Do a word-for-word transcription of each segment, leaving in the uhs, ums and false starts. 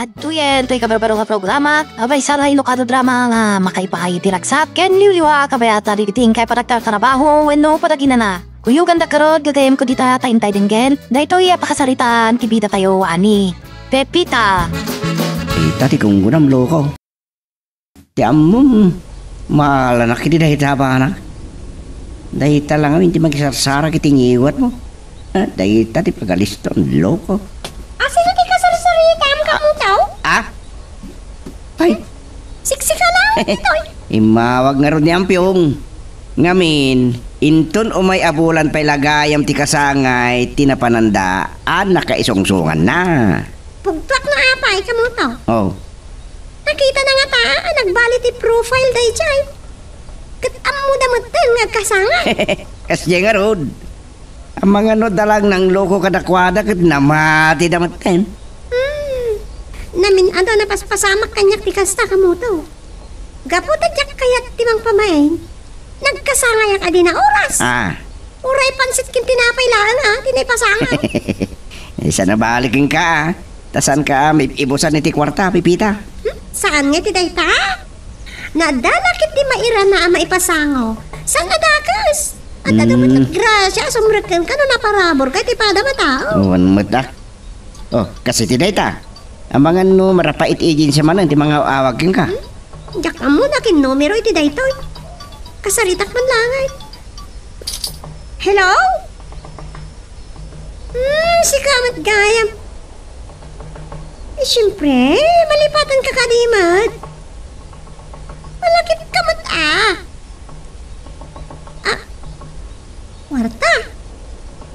Adtoyen toy kabarbaro nga programa, a maysa nga inukado drama nga makaipaay iti ragsat ken liwliwa a kabayatan dagiti inkay panagtartarabaho wenno panaginana. Kuyoganda garud, gagayyemko dita ta intay denggen daytoy a pakasaritaan ti bidatayo a ni Pepita. Ita ti gunggonam, loko. Ti ammom, maalanak iti dayta a banag. Dayta la ngamin ti makisarsara iti ngiwatmo. Ah, dayta ti pagaliston, loko. A, sino ti kasarsaritam, Kamuto? Ah? Ay. Siksika lang, Toy. Immawag ngarud ni Ampiong. Ngamin, inton umay a bulan pay la gayam ti kasangay ti napananda a nakaisungsunganna. Pugtuak no apay, Kamuto. Oh. Nakitana ngata a nagbali ti profile daydiay. Ket ammoda metten nga agkasangay. Kasdiay ngarud. Amangan no adda laeng nangloko kadakuada ket namatida metten. Hmm. Namin-ado a napaspasamak kaniak ti kasta, Kamuto. Gapu ta diak kayat ti mangpamain, nagkasangayak a di naoras. Ah. Uray pansit ken tinapay laeng a ti naipasangaw. Ay, saan a balik kenka, ah. Ta saanka a maib-ibusan iti kuarta, Pepita? Hmm? Saan nga iti dayta? Nadala ket ti mairana a maipasangaw. Saan a dakes? Adda Hmm. met grasia a sumrekkenka no naparaburka iti padam a tao. Wen met, ah. Oh, kas iti dayta. Amangan no marapait agency manen ti mangaw-awag kenka. Hmm? Diak ammo no akin numero iti daytoy. Kasaritak man laeng. Hello? Hmm, sika met gayam. Eh, siyempre, malipatanka kadi met. Malakipka met, ah. Ah, kuarta.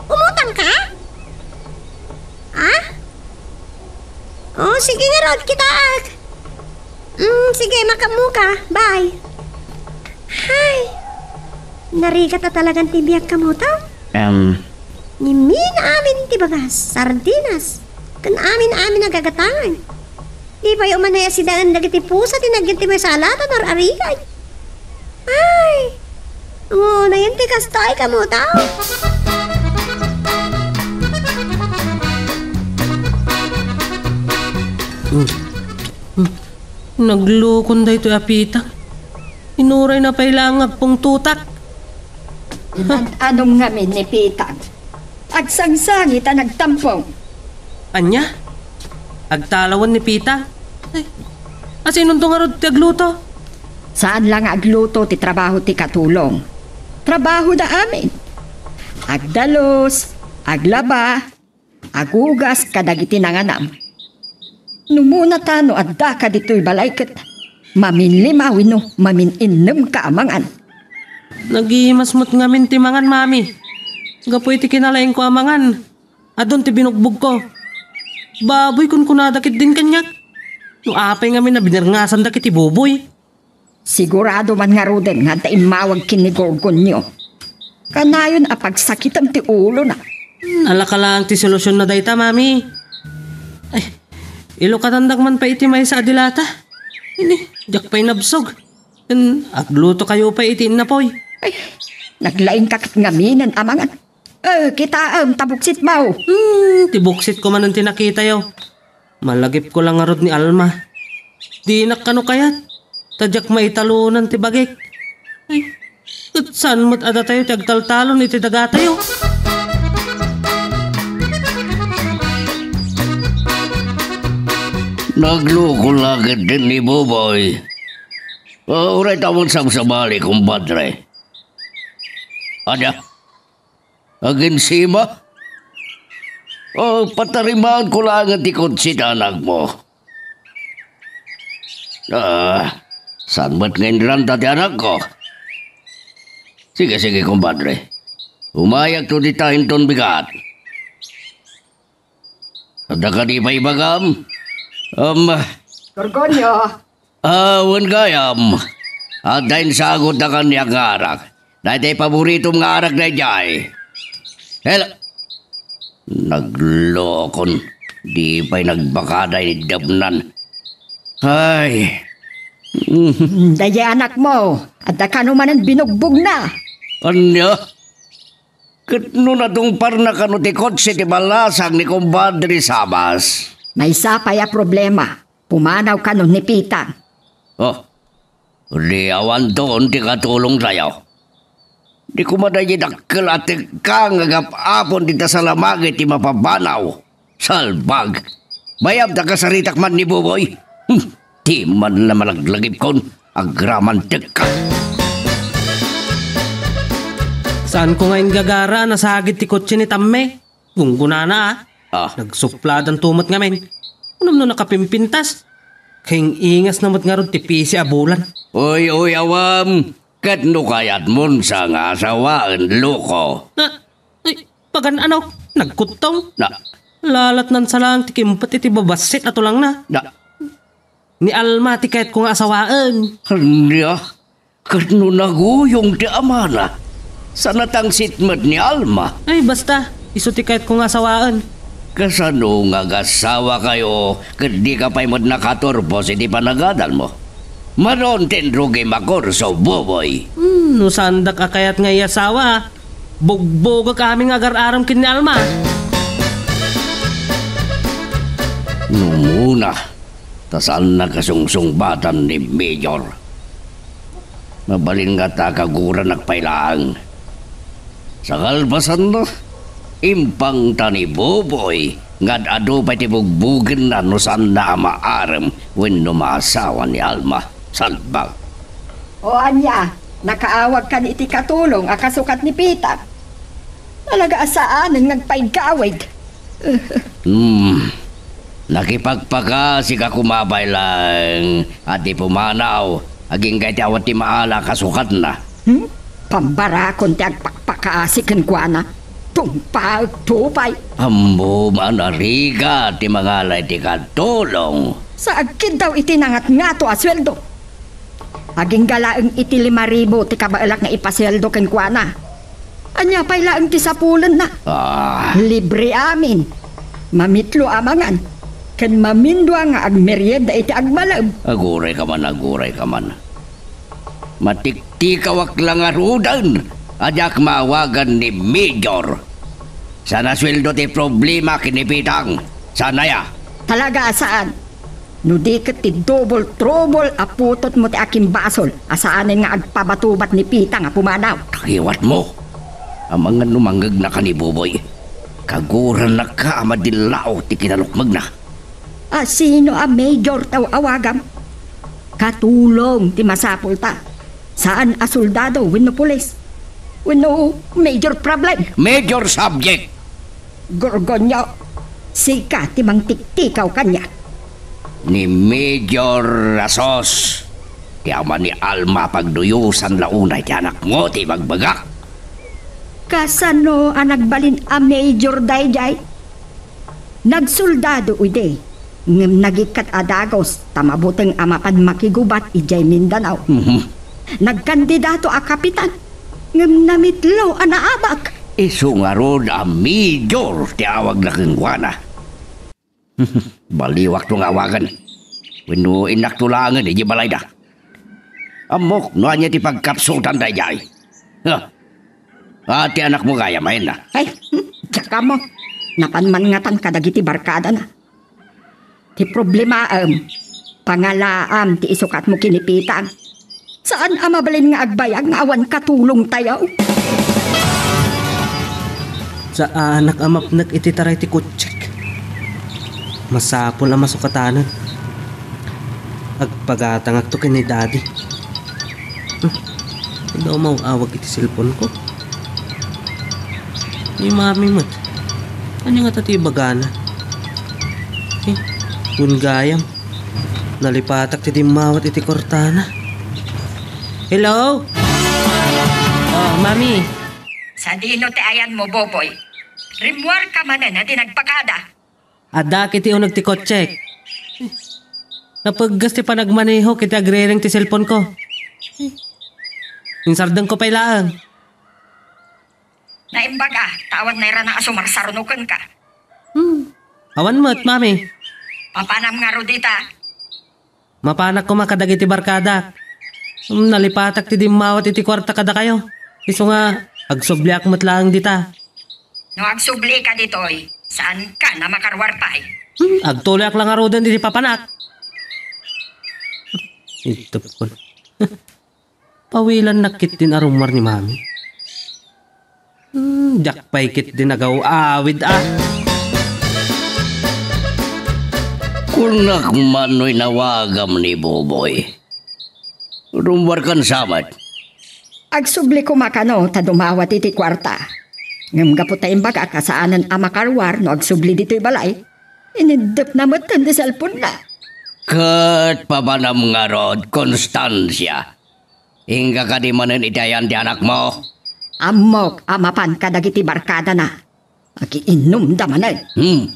Umutangka? Ah? Oh, sige ngarud, kitaek. Mm, sige, makaammoka. Bye. Hay, narigat a talagan ti biag, Kamuto. Em. Ni amin-amin ti bagas, sardinas, ken amin-amin a gagatangan. Di pay umanay a sidaen dagiti pusa ti nagyan ti maysa a lata no ar-arigay. Ay! Ngunayen ti kasta ay, Kamuto. Hmm. Hmm. Naglukon daytoy a Pitang. Inuray na pay laeng agpungtotak. Inad-anom ngamin ni Pitang. Agsangsangi ta nagtampong. Ania? Agtalawen ni Pitang? Ay, asinonto ngarud ti agluto? Saan la nga agluto ti trabaho ti katulong. Trabaho da amin. Agdalus, aglaba, agugas kadagiti nanganam. No muna ta no addaka ditoy balay ket maminlima wenno mamin-innemka a mangan. Nagimas met ngamin ti mangan, Mami. Gapu iti kinalaingko a mangan, adun ti binugbogko. Baboy kunkunada ketdin kaniak. No apay ngamin a binerngasanda iti buboy. Sigurado man ngaruden nga adda immawag ken ni Gorgonio. Kanayon a pagsakitem ti ulona. Nalaka laeng ti solusionna dayta, Mami. Ay, ilukatandak man pay iti maysa a dilata. Ini, diak pay nabsog. Ken aglutokayo pay iti innapoy. Ay, naglaingka ket ngaminen a mangan. Eh, kitaem ta buksitmo. Hmm, ti buksitko manen ti nakitayo. Malagipko la ngarud ni Alma. Dinak kano kayat, ta diak maitalonan ti bagik. Ay, ket saan met a datayo ti agtaltalon iti dagatayo? Nagloko la ketdin ni Boboy. Ah, uray ta awan sabsabali, kumpadre. Ania? Agensima? Oh, patarimaanko laeng ti kotse ti anakmo. Ah, saan met nga inranta ti anakko? Sige, sige, kumpadre. Umayakto dita inton bigat. Adda kadi pay ibagam? Um, Gorgonio. Ah, wen gayam. Adda insagutda kaniak nga arak. Daytoy paboritom nga arak daydiay. Hel-, naglokon. Di pay nagbakada ini dapnan. Ay. Daydiay anakmo. Adda kano manen binugbogna. Ania? Ket no natungparna kano ti kotse ti balasang ni Kumpadre Sabas, Maysa pay a problema, pumanaw kano ni Pitang. Oh, di awanton ti katulongtayo. Di koma daydi dakkel a tekka nga gap-apon ti tasalamagi ti mapapanaw. Salbag! Bayam ta kasaritak man ni Boboy. Hmm, di man la malaglagipkon, agraman tekka. Saanko nga inggagara, nasagid ti kotse ni Tamme. Gunggonana, ah. Ah. Nagsupladan tumet ngamin. Unam no nakapimpintas. Kaing-ingas na met ngarud ti pisi a bulan. Uy, uy, awam. Ket no kayatmon sa nga asawaen, loko. Na, ay, pagan ano? Nagkuttong? Na. Lalatnan sa lang ti kimpet iti babassit a tulangna. Na. Ni Alma ti kayatko nga asawaen. Ania? Ket no naguyong ti amana, sa natangsit met ni Alma. Ay, basta, isu ti kayatko nga asawaen. Kasano nga agasawa kayo ket di ka pay met nakaturpos iti panagadalmo? Manon ti inrugim a kurso, Boboy. Hmm, no saandak a kayat nga iyasawa, bugbugek amin nga agar-aram ken ni Alma. Numuna, ta saan nakasungsungbatan ni Major. Mabalin nga ta kaguranak pay laeng. Sa kalpasanna, impangta ni Boboy nga ad-adu pay ti bugbugenna no saanna a maarem wenno maasawa ni Alma. Salbag. O ania, nakaawagkan iti katulong a kasukat ni Pita? Talaga a saanen nga agpaigawid. Hmm. Nakipagpakasika koma pay laeng a di pumanaw agingga iti awan ti maala a kasukatna. Hmm? Pambarakon ti agpakpakasi kenkuana. Tungpaekto pay. Ammom a narigat ti mangala iti katulong. Sa agkiddaw iti nangatngato a sueldo. Agingga laeng iti lima ribu ti kabaelak nga ipasueldo kenkuana. Ania pay laeng ti sapulenna? Ah. Libre amin. Mamitlo a mangan. Ken mamindua nga agmerienda iti agmalem. Aguray ka man, aguray ka man. Matiktikawak la ngaruden a diak maawagan ni Major. Saan a sueldo ti problema ken ni Pitang? Saan aya? Talaga a saan. No di ket ti double trouble a putotmo ti akimbasol a saanen nga agpabatubat ni Pita nga pumanaw. Kakiwatmo! Amangan no mangngegna ka ni Boboy. Kagurannaka a madillaw ti kinalukmegna. A sino a major ti aw-awagam? Katulong ti masapulta. Saan a soldado wenno pulis. Wenno major problem. Major subject. Gorgonyo, sika ti mangtiktikaw kaniak. Ni Major Rasos, ti ama ni Alma, pagduyosan la unay ti anakmo ti ibagbagak. Kasano a nagbalin a major daydiay? Nagsoldado idi, ngem nagikkat a dagus ta mabuteng a mapan makigubat idiay Mindanao. Mhm. Nagkandidato a kapitan, ngem namitlo a naabak. Isu ngarud a major ti awagna kenkuana. Baliwakto nga awagan. Wenno innakto laengen idiay balayda. Ammok no ania ti pagkapsutan daydiay. Ha? A, ti anakmo gayam, ayanna? Ay, hmm, diak ammo. Napan man ngatan kadagiti barkadana. Ti problemaem, pangalaam ti isukatmo ken ni Pitang. Saan a mabalin nga agbayag nga awan katulongtayo? Saanak a mapnek iti taray ti kutsek. Masapul a masukatanen. Agpagatangakto ken ni Daddy. Hmm. Ania a maawag iti cellphone ko? Ni Mami met. Ania ngata ti ibagana? Eh, wen gayam. Nalipatak ti dimmawat iti kurtana. Hello? Oh, Mami. Sadino ti ayanmo, Boboy? Rimmuarka manen a di nagpakada. Adda iti uneg ti kotsek. Napeggas ti panagmanehok iti agrireng ti cellphone ko. Insardengko pay laeng. Naimbaga, ta awan nairana a sumarsaruno kenka. Hmm. Awan met, Mami. Mapanam ngarud ita. Mapanak koma kadagiti barkadak. Hmm, nalipatak ti dimmawat iti kuarta kadakayo. Isu nga, agsubliak met laeng dita. No agsublika ditoy, saankan a makaruar pay. Hmm, agtuloyak la ngaruden iti papanak. Itupkon. Pawilannak ketdin a rummuar ni Mami. Hmm, diak pay ketdin agaw-awid a. Kunak man no inawagam ni Boboy. Rummuarkan sa met. Agsubli koma kano ta dumawat iti kuarta. Ngem gapu ta imbagak a saanen a makaruar no agsubli ditoy balay, iniddepna metten ti cellphone-na. Ket papanam ngarud, Constancia. Inka kadi manen iti ayan ti anakmo? Ammok a mapan kadagiti barkadana. Agiinnumda manen. Hmm.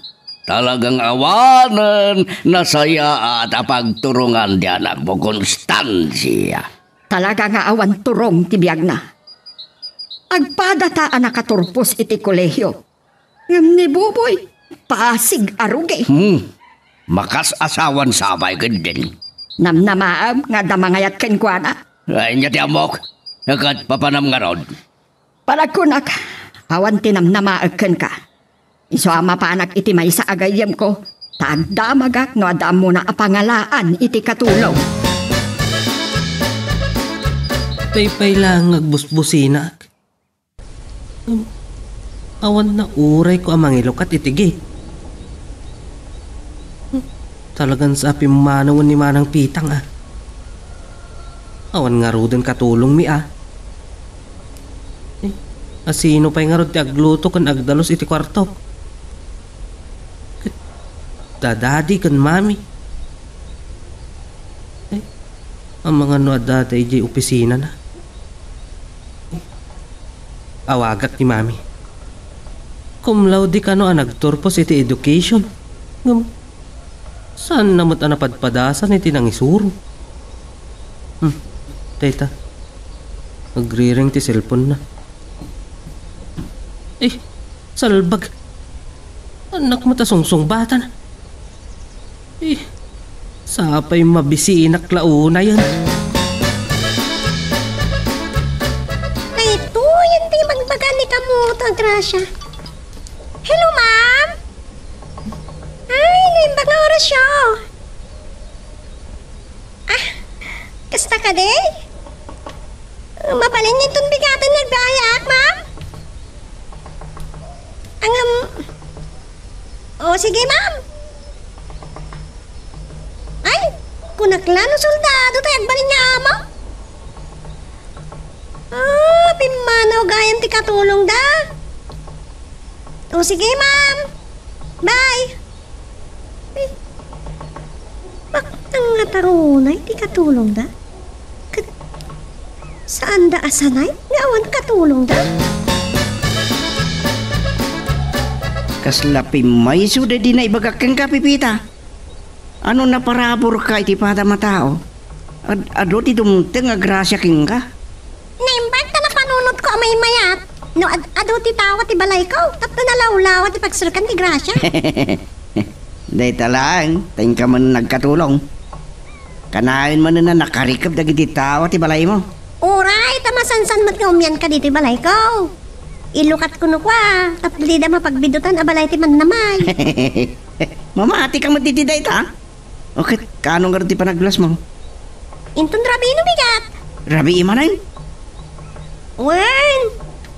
Talagang awanen nasayaat a pagturongan ti anakmo, Constancia. Talaga nga awan turong ti biagna. Agpadata a nakaturpos iti kolehio. Ngem ni Boboy, pasig a rugi. Hmm. Makas-asawan sapay ketdin. Namnamaem nga adda mangayat kenkuana. Ay, ania ti ammok? Ket papanam ngarud? Panagkunak, awan ti namnamaek kenka. Isu a mapanak iti maysa a gayyemko, ta agdamagak no adda ammona a pangalaan iti katulong. Tay pay laeng nga agbusbusinak. Hmm, awan na urayko a mangilukat iti gate. Hmm, talagan sa a pimmanawen ni Manang Pitang a. Awan ngaruden katulongmi a. Eh, asino pay ngarud ti agluto ken agdalus iti kuarto? Ket da Daddy ken Mami. Eh, amangan no adda daydiay opisinana. Eh, awagak ni Mami. Cum laude kano a nagturpos iti education. Ngem, saanna met a napadpadasan iti nangisuro. Hmm, dayta. Agriring ti cellphone-na. Eh, salbag. Annak met a sungsungbatan. Eh, sapay mabisinak la unayen. Daytoyen ti ibagbaga ni Kamuto, Gracia. Hello, ma'am. Ay, naimbag nga orasyo. Ah, kasta kadi? Mabalin nga inton bigaten nga agbiayak, ma'am? Angam, o, sige, ma'am. Ay, kunak la no soldado tay agbalin nga amo. Ah, pimmanaw gayam ti katulongda. O, sige, ma'am. Bye. Eh, baknang nga tarunay ti katulongda. Ket saanda a sanay nga awan katulongda. Kasla pimmayso daydi naibagak kenka, Pepita. Ano naparaburka iti padam a tao? Ad-, adu ti dumteng a grasia kenka? Naimbag ta napanunotko a maymayat no ad-, adu ti tao ti balayko tapno nalawlawa ti pagserkan ti grasia. Dayta laeng, ta inka manen nagkatulong. Kanayon manen a nakarikep dagiti tao ti balaymo. Uray, ta masansan met nga umianka ditoy balayko. Ilukat kuno kua, tapno dida mapagbidutan a balay ti mannamay. Mamati ka met iti dayta? O ket, kaano ngarud ti panagluasmo? Inton rabii no bigat. Rabii manen? Wen,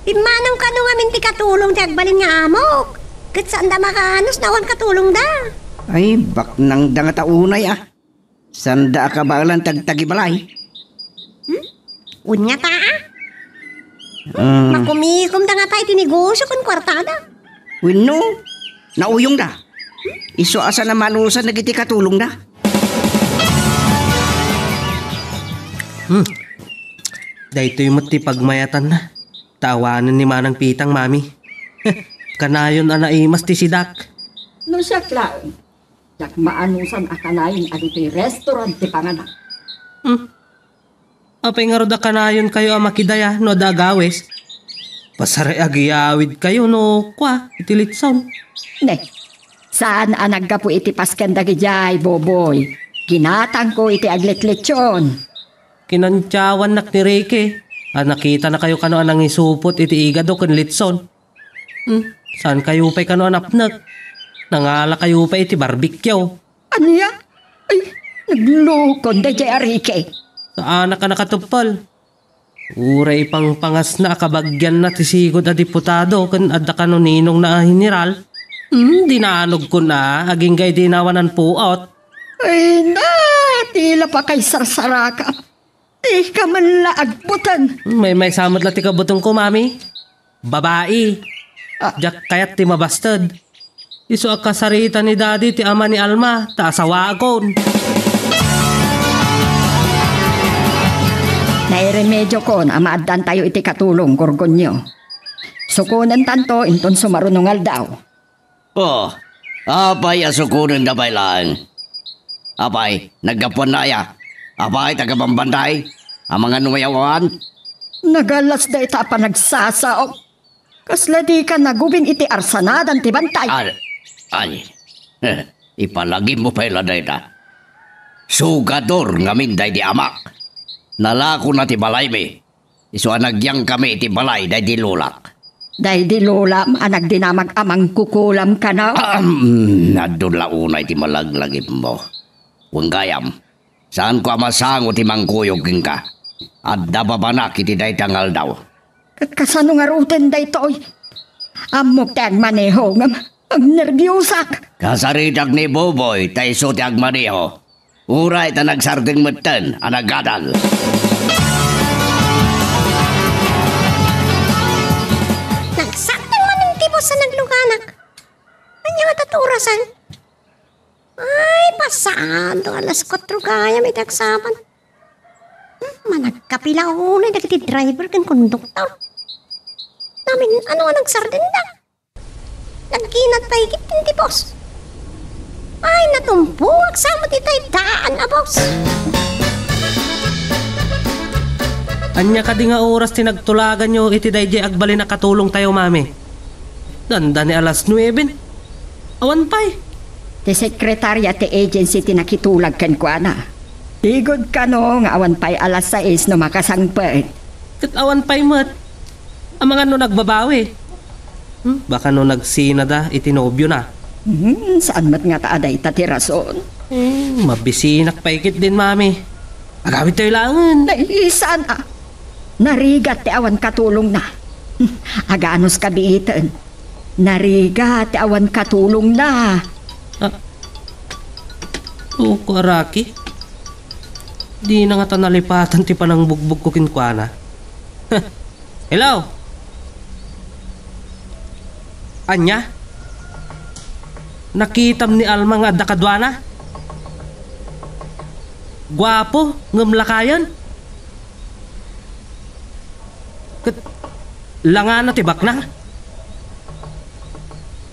pimmanaw kano ngamin ti katulong ti agbalin nga amok. Ket saanda makaanus no awan katulongda. Ay, baknangda ngata unay a. Saanda a kabaelan ti agtagibalay. Hmm? Wen ngata a? Ah. Makumikomda ngata iti negosio ken kuartada. Wenno, nauyongda. Isu a saan a malusan dagiti katulongda. Hmm. Daytoy met ti pagmayatanna. Ta awanen ni Manang Pitang, Mami. Kanayon a naimas ti sidak. No siak laeng, diak maanusan a kanayon a ditoy restaurant ti panganak. Hmm. Apay ngarud a kanayonkayo a makidaya no adda agawis? Pasaray agiyawidkayo no kua iti litson. Ne, saan a naggapu iti pasken dagidiay, Boboy. Ginatangko iti aglitlitson. Kinantiawannak ni Ricky a nakitanakayo kano a nangisupot iti igado ken litson. Hmm, saankayo pay kano a napnek? Nangalakayo pay iti barbecue. Ania? Ay, naglukon daydiay a Ricky. Saanak a nakatuppal. Uray ipangpangasna a kabagianna ti sigud a diputado ken adda kano ninongna a heneral. Hmm, dinanogkon a, agingga idi inawanan puot. Ay na, tila pakaisarsarakam. Dika man la agbuteng. Maymaysa met la ti kabutengko, Mami. Babai. Ah. Diak kayat ti mabasted. Isu a kasarita ni Daddy ti ama ni Alma, ta asawakon. Nairemediokon a maaddantayo iti katulong, Gorgonio. Sukonentanto inton sumaruno nga aldaw. Oh, apay a sukonenda pay laeng? Apay, naggapuanna aya? Apay, taga bambanday? Amangan no mayawan? Nagalas dayta a panagsasaom. Kasla dika nagubing iti arsanadan ti bantay. Al-, ay, ipalagipmo pay la dayta. Sugador ngamin daydi amak. Nalakona ti balaymi. Isu a nagyangkami iti balay daydi lolak. Daydi lolam a nagdinamag a mangkukulam kano? Ahem, adun la unay ti malaglagipmo. Wen gayam, saanko a masango ti mangkuyog kenka. Adda babanak iti dayta nga aldaw. Ket kasano ngaruden daytoy? Ammok ti agmaneho ngem agnerbiusak. Kasaritak ni Boboy ta isu ti agmaneho. Uray ta nagsardeng metten a nagadal. Nagsardeng manen ti bus a nagluganak. Ania ngata ti orasen? Ay, pasado. Alas kuatro gayam iti agsapa. Hmm, managkape la unay dagiti driver ken konduktor. Naamin, ano a nagsardengda? Nagkinat pay ketdin ti bus. Ay, natumpuak sa met itay daan a bus. Ania kadi nga oras ti nagtulaganyo iti daydiay agbalin a katulongtayo, Mami? Dandani alas nuebe. Awan pay. Ti sekretaria ti agency ti nakitulag kenkuana. Sigud kano nga awan pay alas sais no makasangpet. Ket awan pay met. Amangan no nagbabawi. Hmm? Baka no nagsinada iti nobiona. Hmm, saan met ngata a dayta ti rason? Hmm, mabisinak pay ketdin, Mami. Agawidtayo laengen. Naisan a. Narigat ti awan katulongna. Hmm, aganos kabiiten. Narigat ti awan katulongna. Ah. O, kuaraki. Dina ngata nalipatan ti panangbugbogko kenkuana. Hello? Ania? Nakitam ni Alma nga adda kaduana? Guapo ngem lakayen? Ket langana ti baknang?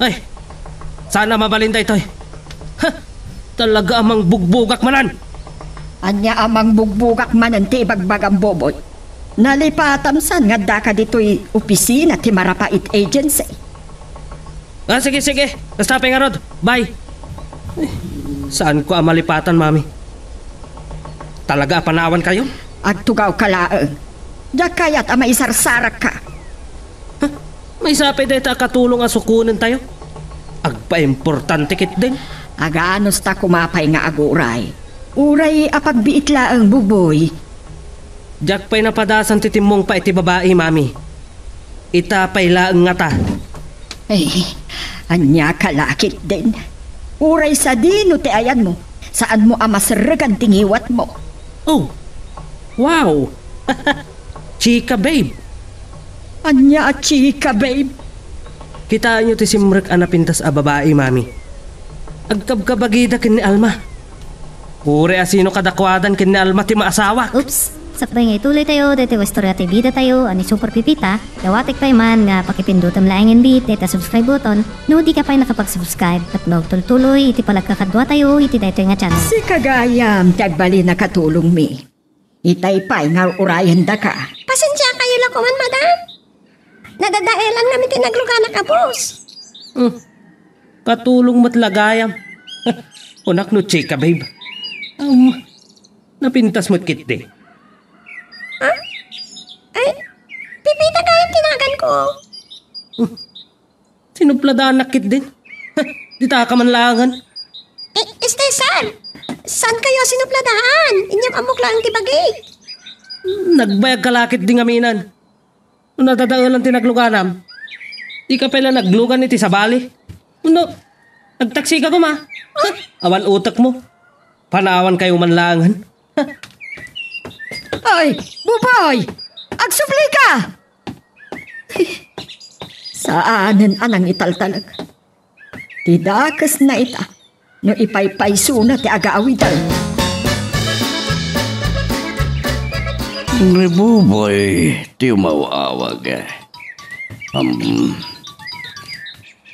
Ay, saan a mabalin daytoy. Ha! Talaga a mangbugbogak manen! Ania a mangbugbogak manen ti ibagbagam, Boboy? Nalipatam saan nga addaka ditoy opisina ti Marapait Agency? Ah, sige, sige. Basta pay ngarud. Bye. Eh, saanko a malipatan, Mami. Talaga a panawankayo? Agtugawka laeng. Diak kayat a maisarsarakka. Huh? Maysa pay dayta a katulong a sukonentayo? Agpaimportante ketdin. Aganos ta koma pay nga aguray. Uray a pagbiit laeng, Boboy. Diak pay napadasan ti timmungpa iti babai, Mami. Ita pay laeng ngata. Ay, ania ka la ketdin? Uray sadino ti ayanmo, saanmo a maserregan ti ngiwatmo. Oh, wow! Chika, babe. Ania a chika, babe? Kitaenyo ti simrek a napintas a babai, Mami. Agkabkabagida ken ni Alma. Uray a sino kadakuadan ken ni Alma ti maasawak. Oops! Sakbay nga ituloytayo daytoy nga istorya ti bidatayo a ni Super Pipita, dawatek pay man nga pakipindutem laengen met dayta subscribe button no dika pay nakapag-subscribe tapno agtultuloy iti panagkakaduatayo iti daytoy nga channel. Sika gayam ti agbalin a katulongmi. Itay pay nga ur-urayendaka. Pasensiakayo la koman, madam. Nadadaelan ngamin ti nagluganak a bus. Hmm. Katulong met la gayam. Kunak no chika, babe. Um, napintas met ketdi. Ha? Ay, Pipita gayam ti naganko. Hmm. Sinupladanak ketdin. Dita ka man laengen. Eh, este, sir. Saan kayo sinupladaan? Inyam ammok laeng ti bagik. Nagbayag ka lakit di ngaminan. No nadadaelan ti nagluganam, di ka pay la naglugan iti sabali. No, nagtaksi ka koma. Huh? Awan utek mo. Panawan kayo man laengen. Ay, Buboy! Agsubli ka! Saanen a nangitaltalek. Ti dakesna ita, no ipaypaysona ti agawiden. Ni Buboy ti umaw-awag. Um,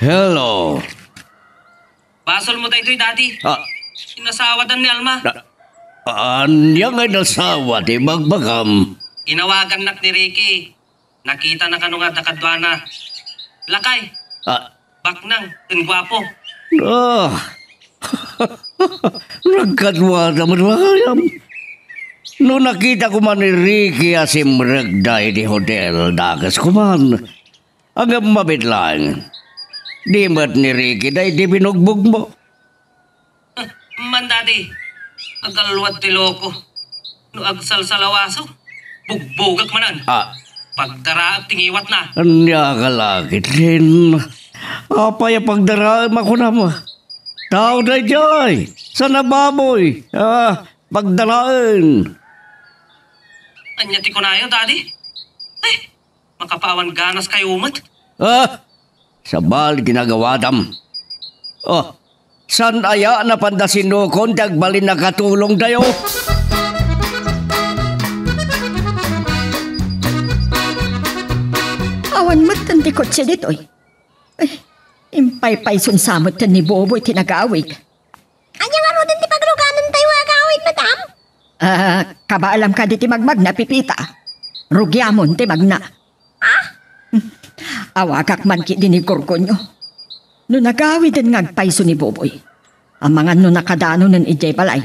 hello. Basol mo daytoy, Daddy. Ah. Inasawadan ni Alma. Na-, ania nga inasawa ti bagbagam? Inawagannak ni Ricky. Nakita na kano nga adda kaduana. Lakay. Ah. Baknang, ken guapo. Ah. Nagkaduada met lakayam. No nakita ko man ni Ricky a simrekda iti hotel, dakes ko man. Ngem mabiit laeng. Di met ni Ricky daydi binugbog mo. Ah, man, Daddy, agalwad ti loko. No agsalsalawaso, bugbogak manen. Ah. Pagdaraek ti ngiwatna. Ania ka lakit, Lin? Apay a pagdaraem a kunam? Tao daydiay, saan a baboy. Ah, pagdaraen. Ania ti kunayo, Daddy? Ay, makapaawan ganas kayo met. Ah, sabali ti nagawatam. Oh, saan aya a napanda sinukon ti agbalin a katulongtayo? Awan metten ti kotse ditoy. Ay, impaypayson sa metten ni Boboy ti nagawid. Ania ngaruden ti pagluganantayo nga agawid, madam? Ah, kabaalam kadi ti magmagna, Pipita. Rugiamon ti magna. Ah? Awagak man kidi ni Gorgonio. No nagawiden nga agpayso ni Boboy, amangan no nakadanonen idiay balay,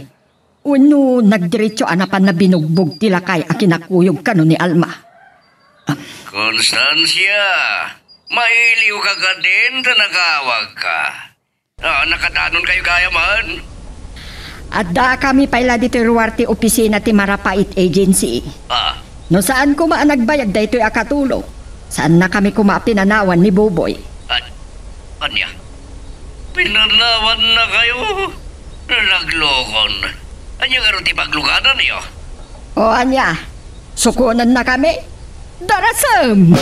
wenno nagdiretso a napanna binugbog ti lakay a kinakuyog kano ni Alma. Constancia, mailiw ka kadin ta nagawag ka. Ah, nakadanon kayo gayam? Addakami pay la ditoy ruar ti opisina ti Marapait Agency. Ah. No saan koma a nagbayag daytoy a katulong, saannakami koma a pinanawan ni Boboy. An-, ania? Pinanawan na kayo? Naglokon. Ania ngarud ti pagluganan niyo? O ania? Sukonennakami? Darasem!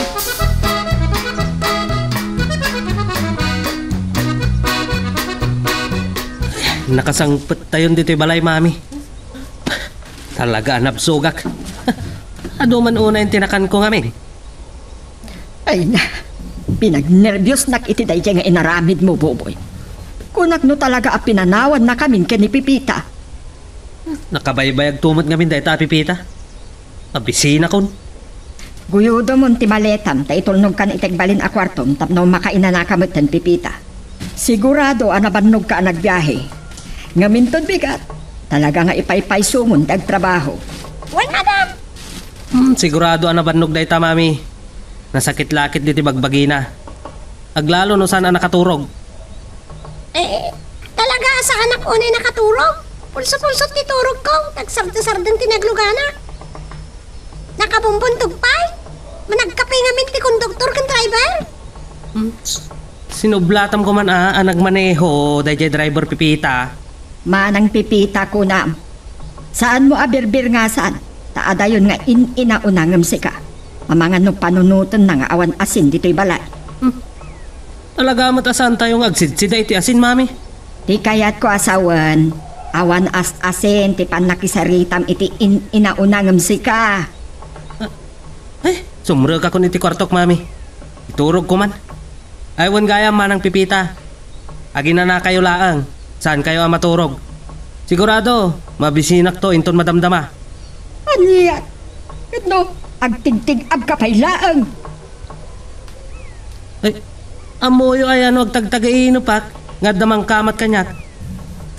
Nakasangpettayon ditoy balay, Mami. Talaga a nabsogak. Adu man unay ti nakanko ngamin. Ay na, pinagnerbiosnak iti daydiay nga inaramidmo, Boboy. Kunak no talaga a pinanawannakamin ken ni Pipita. Nakabaybayagto met ngamin dayta a Pipita. Abisinakon. Guyudemon ti maletam ta itulnogkan iti agbalin a kuartom tapno makainanaka metten, Pipita. Sigurado a nabannogka a nagbiahe. Ngem inton bigat, talaga nga ipaypaysomon ti agtrabaho. Wen, madam! Hmm, sigurado a nabannog dayta, Mami. Nasakit lakit diti bagbagina. Aglalo no saan a nakaturog. Eh, talaga a saanak unay nakaturog. Pulso-pulso ti turogko. Nagsardasarden ti naglugana. Nakabumbuntog pay. Managkape ngamin ti konduktor ken driver. Hmm, s-, sinublatam ko man a, a nagmaneho daydiay driver, Pipita. Manang Pipita, kunam. Saanmo a birbirngasan, ta adayon nga in-inauna ngem sika. Amangan no panunotenna nga awan asin ditoy balay. Hmm. Talaga met a saantayo nga agsidsida iti asin, Mami? Ti kayatko a sawen, awan as-asin ti pannakisaritam iti in-inauna ngem sika. Ah, eh, sumrekakon iti kuartok, Mami. Iturogko man. Ay, wen gayam, Manang Pipita. Aginanakayo laeng. Saankayo a maturog. Sigurado, mabisinakto inton madamdama. Ania? Ket no, agtigtig-abka pay laeng. Ay, ammoyo aya no agtagtagainopak nga adda mangkamat kaniak?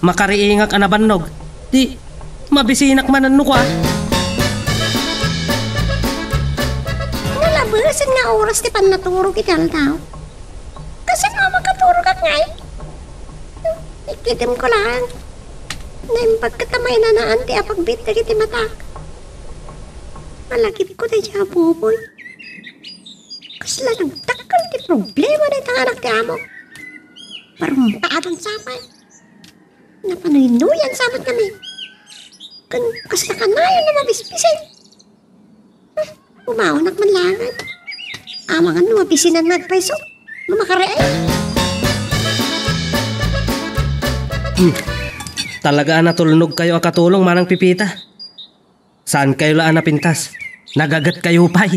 Makariingak a nabannog. Di, mabisinak manen no kua. Nalabesen nga oras ti pannaturog iti aldaw. Kasano a makaturogak ngay? Kitem ko lang. Naimbag ket a mainanaan ti apagbiit dagiti matak. Malagipko daydiay a Buboy. Kasla nagdakkel ti problema dayta nga anak ti amo. Parumpadan sa pay. Napanuynoyan sa met ngamin. Ken kasla kanayon a mabisbisin. Hmm, umaonak man laengen. Amangan no mabisinan nga agpayso. No makariay. Hmm. Talaga a natulnogkayo a katulong, Manang Pipita. Saankayo la a napintas. Nagagetkayo pay.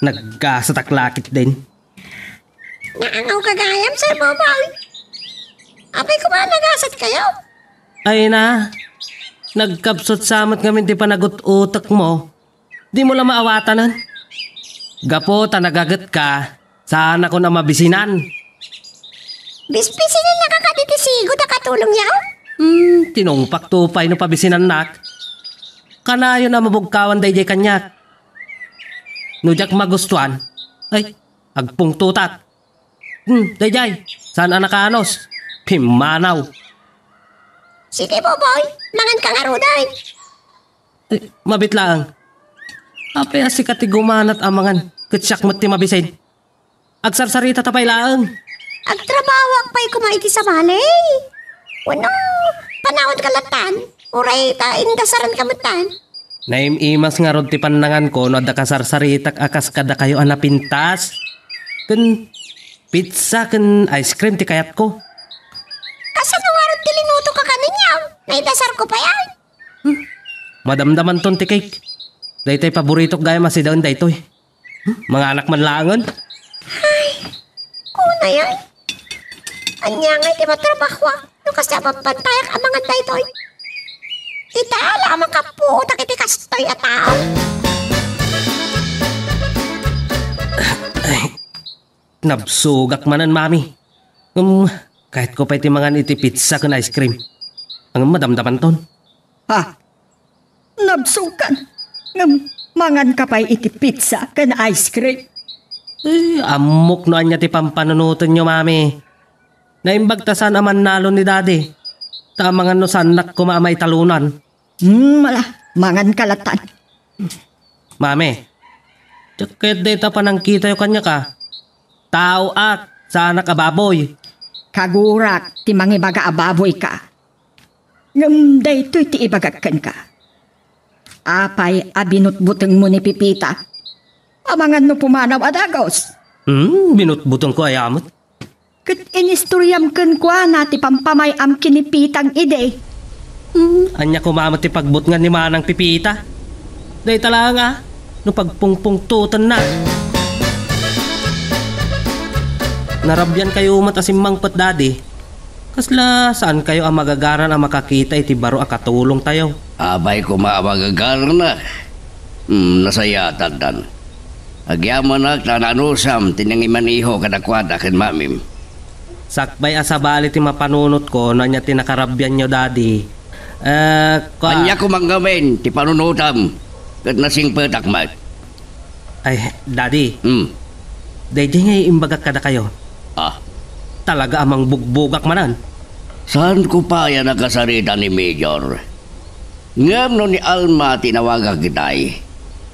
Naggasatak la ketdin. Naangawka gayam, Sir Boboy. Apay koma nagasatkayo? Ay na, nagkapsut sa met ngamin ti panagut-utekmo. Dimo la maawatanen. Gapu ta nagagetka, saanakon a mabisinan. Bisbisinennaka kadi ti sigud a katulongyo? Hmm, tinungpakto pay no pabisinannak. Kanayon a mabugkawan daydiay kaniak. No diak magustuan, ay, agpungtotak. Hmm, daydiay, saan a nakaanus? Pimmanaw. Sige, Boboy, manganka ngaruden. Eh, mabit laeng. Apay a sika ti gumanat a mangan, ket siak met ti mabisin? Agsarsaritata pay laeng. Agtrabahoak pay koma iti sabali. Wenno, panawanka latan, uray ta indasaranka metten. Naim-imas ngarud ti pannanganko no adda kasarsaritak a kas kadakayo a napintas. Ken pizza ken ice cream ti kayatko. Kasano ngarud ti linutoka kanenyo? Naidasarko pay ay. Hmm. Madamdamanton ti cake. Daytoy paboritok gayam a sidaen daytoy. Hmm? Manganak man laengen. Ay, kunay ay. Ania ngay ti matrabahoak no kasla a babbantayak a mangan daytoy? Ita la a makapuotak iti kastoy a tao. Ay, nabsogak manen, Mami. Um, kayatko pay ti mangan iti pizza ken ice cream. Ngem madamdamanton. Ha? Nabsogkan? Ngem manganka pay iti pizza ken ice cream? Eh, ammok no ania ti pampanunotenyo, Mami. Naimbag ta saan a mannalon ni Daddy. Ta amangan no saannak koma a maitalonan. Hmm, ala, manganka latan. Mami, diak kayat dayta panangkitayo kaniak a. Taoak, saanak a baboy. Kagurak ti mangibaga a baboyka. Ngem daytoy ti ibagak kenka. Apay a binutbutengmo ni Pipita? Amangan no pumanaw a dagus. Hmm, binutbutengko aya met. Ket inistoriam kenkuana ti pampamay-am ken ni Pitang idi. Hmm, ania koma met ti pagbutngan ni Manang Pipita? Dayta laeng a, no pagpungpungtotenna. Narabiankayo met a simmangpet, Daddy. Kasla saankayo a magagaran a makakita iti baro a katulongtayo? Apay koma a magagaranak. Hmm, nasayaattan. Agyamanak ta naanusam ti nangimaneho kadakuada ken mamim. Sakbay a sabali ti mapanunotko no ania ti nakarabianyo, Daddy. Eh, kua- Ania koma ngamin ti panunotam ket nasingpetak met. Ay, Daddy. Hmm. Daydiay nga imbagak kadakayo. Ah. Talaga a mangbugbugak manen. Saanko pay a nakasarita ni Major. Ngem no ni Alma ti nawagak itay,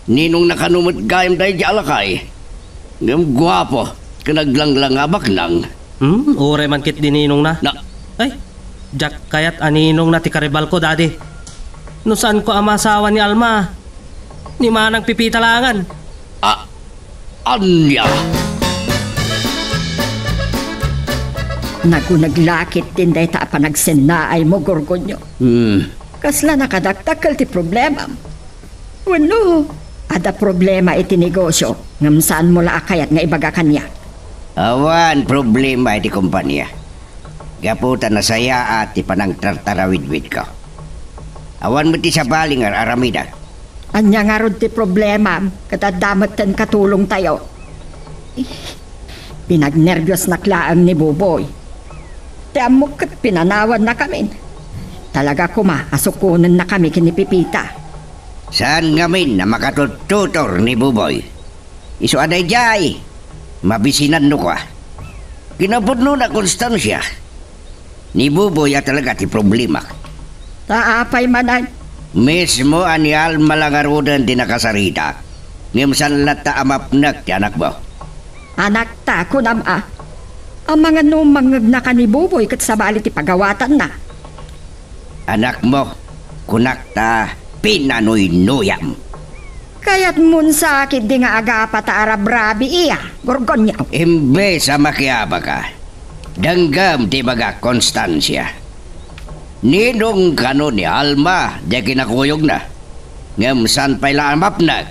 ninongna kano met gayam daydiay a lakay. Ngem guapo ken aglanglanga a baknang. Hmm, uray man ketdi ninongna. Na- Ay, diak kayat a ninongna ti karibalko, Daddy. No saanko a maasawa ni Alma, ni Manang Pipita laengen. A-, ania? Naguneg la ketdin dayta a panagsennaaymo, Gorgonio. Hmm. Kasla nakadakdakkel ti problemam. Wenno, adda problema iti negosio, ngem saanmo la a kayat nga ibaga kaniak? Awan problema iti kompania. Gapu ta nasayaat ti panangtartarawidwidko. Awan met ti sabali nga ar-aramidek. Ania ngarud ti problemam ket adda metten katulongtayo? Pinagnerbiosnak laeng ni Buboy. Ti ammok ket pinanawannakamin. Talaga koma a sukonennakami ken ni Pipita. Saan ngamin a makatuttutor ni Buboy. Isu a daydiay, mabisinanno kua. Kinapudnona, Constancia. Ni Buboy a talaga ti problemak. Ta apay manen? Mismo a ni Alma la ngaruden ti nakasarita, ngem saan latta a mapnek ti anakmo. Anakta, kunam a. Amangan no mangngegnaka ni Buboy ket sabali ti pagawatanna. Anakmo, kunak ta pinanuynuyam. Kayatmon sa ketdi nga agapa ta arabrabi iya, Gorgonio. Imbes a makiabaka, denggem ti ibagak, Constancia. Ninong kano ni Alma diay kinakuyogna, ngem saan pay la a mapnek?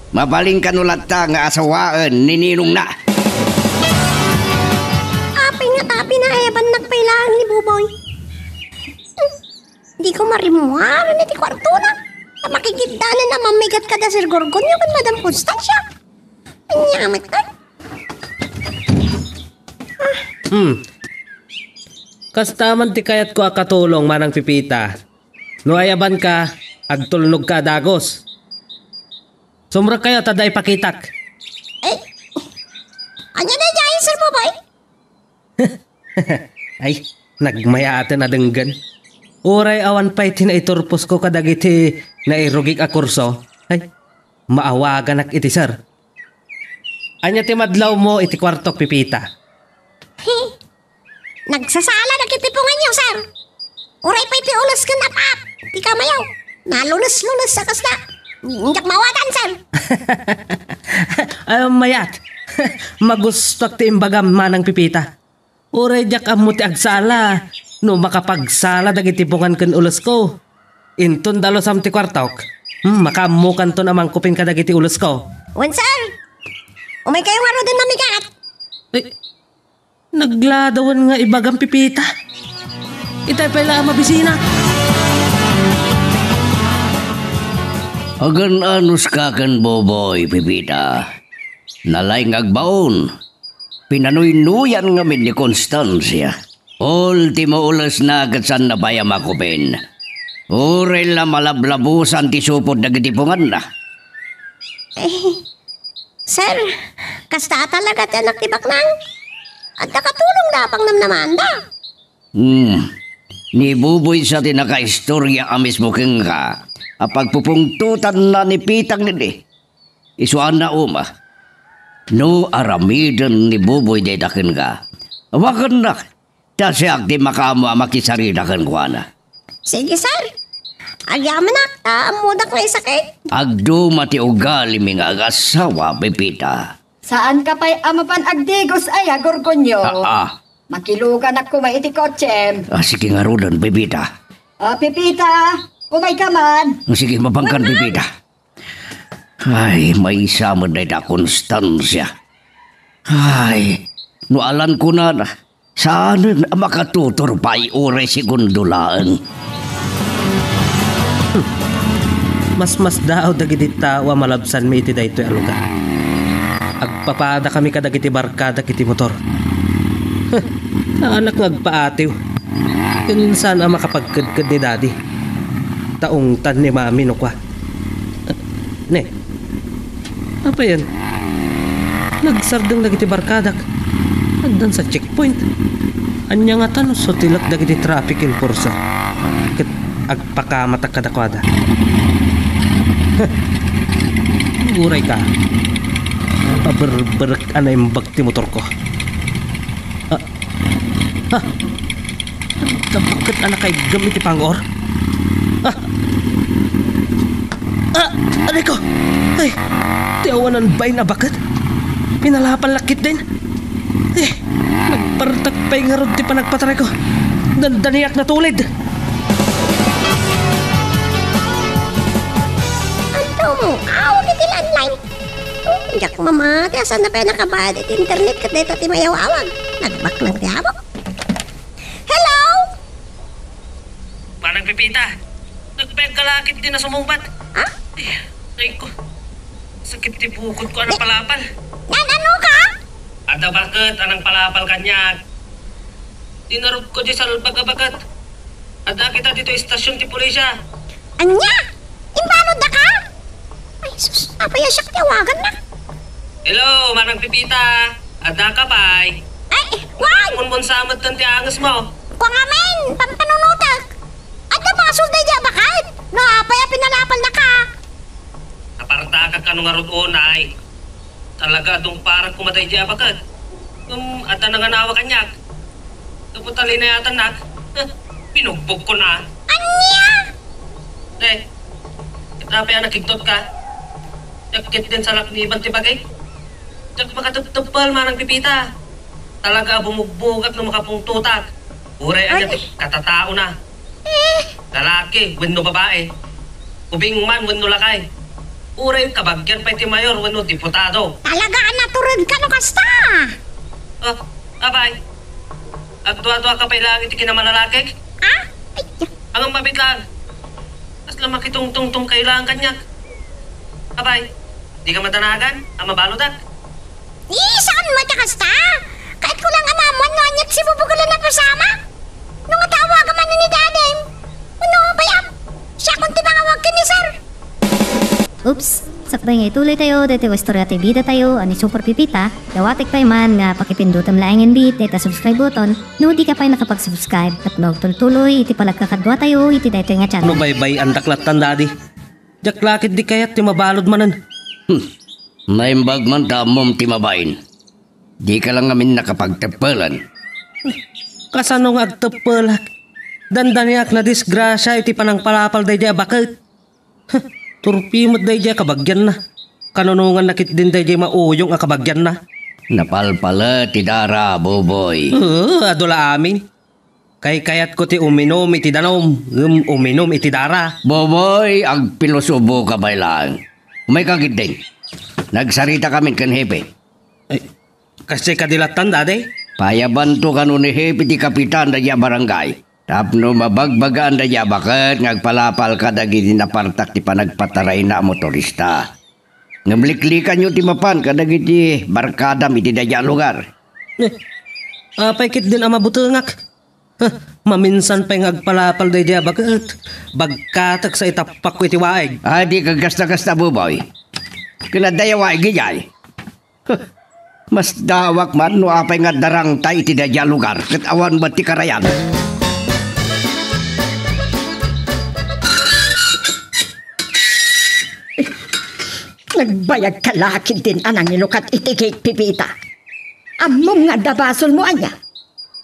Mabalin kano latta nga asawaen ni ninongna? Apay nga ta pinaebannak pay laeng ni Buboy. Di ko marimmuaren iti kuartona. Ta makigiddanan a mammigat kada Sir Gorgonio ken Madam Constancia. Ania met, ay? Hmm. Kasta man ti kayatko a katulong, Manang Pipita. No ayabanka, agtulnogka a dagus. Sumrekkayo ta adda ipakitak. Eh, ania daydiay, Sir Buboy? Ay, nagmayaaten a denggen. Uray awan pay ti naiturposko kadagiti nairugik a kurso. Ay, maawaganak iti sir. Ania ti madlawmo iti kuartok, Pipita? He, nagsasala dagiti punganyo, sir. Uray pay ti ules ken ap-ap ti kamayo. Nalules-lules a kasta. Diak mawadan, sir. Ay, mayat. Magustuak ti imbagam, Manang Pipita. Uray diak ammo ti agsala no makapagsala dagiti pungan ken ulesko. Inton dalusam ti kuartok, hmm, makaammokanton a mangkupin kadagiti ulesko. Wen, sir. Umaykayo ngaruden mamigat. Ay, nagladawan nga ibagam, Pipita. Itay pay la a mabisina. Agan-anuska ken Buboy, Pipita. Nalaing nga agbaon. Pinanuynuyan ngamin ni Constancia. Ultimo ulesna ket saanna pay a makupin. Uray la malablabusan ti supot dagiti punganna. Eh, sir, kasta a talaga ti anak ti baknang. Adda katulongda a pangnamnamaanda. Hmm. Ni Buboy sa ti nakaistorya a mismo kenka a pagpupungtotanna ni Pitang idi. Isu a nauma. No aramiden ni Buboy dayta kenka, awagannak, ta siak ti makaammo a makisarita kenkuana. Sige, sir. Agyamanak, ta ammodak nga isakit. Agduma ti ugalimi nga agasawa, Pepita. Saanka pay a mapan agdigus aya, Gorgonyo? Ah, ah. Makiluganak koma iti kotsem. Ah, sige ngaruden, Pepita. Ah, Pepita, umayka man. Sige, mapankan, Pepita. Ay, maysa met dayta Constancia. Ay, no alan kunana, saanen a makatuturbay uray segundo laeng. Masmasdaaw dagiti tao a malabsanmi iti daytoy a lugar. Agpapadakami kadagiti barkadak iti motor. Huh, naanak nga agpaatiw. Ken saan a makapagkedked ni Daddy. Ta ungtan ni Mami no kua. Ne, apayen? Nagsardeng dagiti barkadak. Addan sa checkpoint. Ania ngata no sutilek dagiti traffic enforcer ket agpakamatak kadakuada? Huh. Uray ka. Paberberek a naimbag ti motorko. Ah, ah. Nagkabaket a nakaiggem iti pang-or. Ah! Ah! Aray ko! Ay! Ti awanan bain a baket! Pinalapal la ketdin! Eh! Nagpartak pay ngarud ti panagpatarayko! Dandaniak natulid! Anto mo? Awag iti landline! Oh, diak mamati a saan pay nakabayad iti internet ket dayta ti mayawawag. Nagbaknang ti amo. Hello? Manang Pepita, nagpayag ka la ketdin a sumungbat. Ha? Ay, ay ko. Sakit ti bukodko a napalapal. Nagano ka? Adda baket a nangpalapal kaniak. Dinarupko diay salbag a baket. Adda kita ditoy estasion ti pulisya. Ania? Imbanuddaka? Ay, sus, apay a siak ti awaganna? Hello, Manang Pepita. Addaka pay? Ay, wan! Munmunsa metten ti angesmo. Kuangamin, pampanunotek. Adda basol daydi a baket? No apay a pinalapalnaka? Apartakak kano ngarud unay. Talaga a dungparak koma daydi a baket. Ngem adda nanganawak kaniak. Gapu ta linayatannak, eh, binugbogkon a. Ania? Eh, ket apay a nakigtotka? Diak ketdin salakniban ti bagik. Diak makatepteppel, Manang Pipita. Talaga a bumugbogak no makapungtotak. Uray ania ti katataona. Eh. Lalaki wenno babae. Ubing man wenno lakay. Uray kabagian pay ti mayor wenno diputado. Talaga a naturedka no kasta. Oh, apay. Agduaduaka pay laeng iti kinamalalakik? Ah? Ay, Angam mabitlaan. Kasla makitungtungtong kailangan kaniak. Apay, dika madanagan a mabaludak? Ni, saan met a kasta? Kayatko lang a maammuan no aniat sibubugelan a pasamak. No nga tawagam man ni Daddy. Ano, bayam? Siakon ti mangawag ken ni Sir. Oops! Sakbay nga ituloy tayo, daytoy nga istorya ti bida tayo, a ni Super Pipita, dawatek pay man nga pakipindutem laengen bit dayta subscribe button, no di ka pay nakapag-subscribe, tapno agtultuloy iti panagkakadua tayo iti daytoy nga channel. No baybay-andak lattan, Daddy. Diak la ketdi kayat ti mabalud manen. Hmm. Naimbag man ta ammom ti mabain. Di ka lang ngamin nakapagteppelan. Kasano nga agteppelak? Dandaniak nadisgrasia iti panangpalapal daydi a baket. Huh, turpi met daydi a kabagianna. Kanunonganna ketdin daydi mauyong a kabagianna. Napalpalet ti dara, Boboy. Oo, adu la amin. Kaykayatko ti uminum iti danum, ngem uminum iti dara. Boboy, agpilosoboka pay laeng. Umayka ketdin. Nagsaritakamin ken Hepe. Ay, kasdiay kadi lattan, Daddy? Payabanto kano ni Hepe ti kapitan daydi a barangay tapno mabagbagaan daydi a baket nga agpalapal kadagiti napartak ti panagpatarayna a motorista. Ngem liklikanyo ti mapan kadagiti barkadam iti daydi a lugar. Eh, apay ketdin a mabutengak? Huh, maminsan pay nga agpalapal daydi a baket. Bagkatek sa itappakko iti waig. Ay, di ka gasta-gasta, Boboy. Ken adda waig idiay. Huh, masdawak man no apay nga darangtay iti daydi a lugar ket awan met ti karayan. Nagbayag ka la ketdin a nangilukat iti gate, Pipita. Ammom nga adda basolmo ania?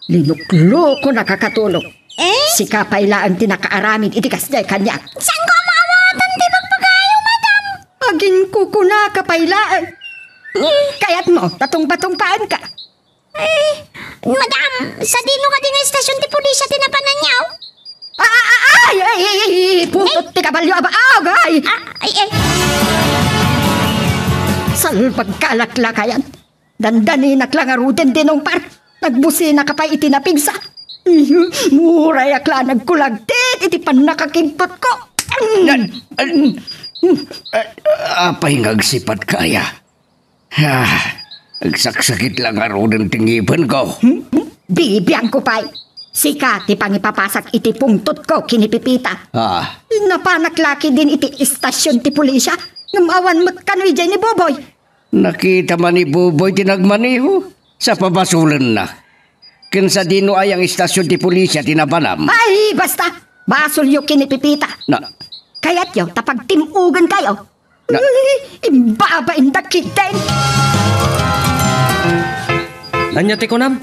Linuklokonaka katulong. Eh? Sika pay laeng ti nakaaramid iti kasdiay kaniak. Saanko a maawatan ti bagbagayo, madam? Aginkukunaka pay laeng. Eh? Kayatmo ta tungpatungpaanka? Eh, madam, sadino kadi nga istasyon ti pulisya ti napananyo? Ah, ah, ah, ay, ay, ay, ay, putot ti kabalio a baag, ay! Ah, ay, ay. Salbag ka, laklakayan. Dandaninak la ngaruden ti nungpar. Nagbusinaka pay iti napigsa. Uray ak la nagkulagtit iti pannakakigputko. Na-, ah, ah, apay nga agsipatka aya? Ah, agsaksakit la ngaruden ti ngipenko. Hmm? Bibiangko pay. Sika ti pangipapasak iti pungtotko ken ni Pipita. Ah. Napanak la ketdin iti istasyon ti pulisya, ngem awan met kano idiay ni Boboy. Nakita man ni Boboy ti nagmaneho sa pabasolenna. Ken sadino aya nga istasyon ti pulisya ti napanam? Ay, basta! Basolyo ken ni Pipita. Na- Kayatyo ta pagtim-ogenkayo? Na- Ay, imbabaindak ketdin! Ania ti kunam?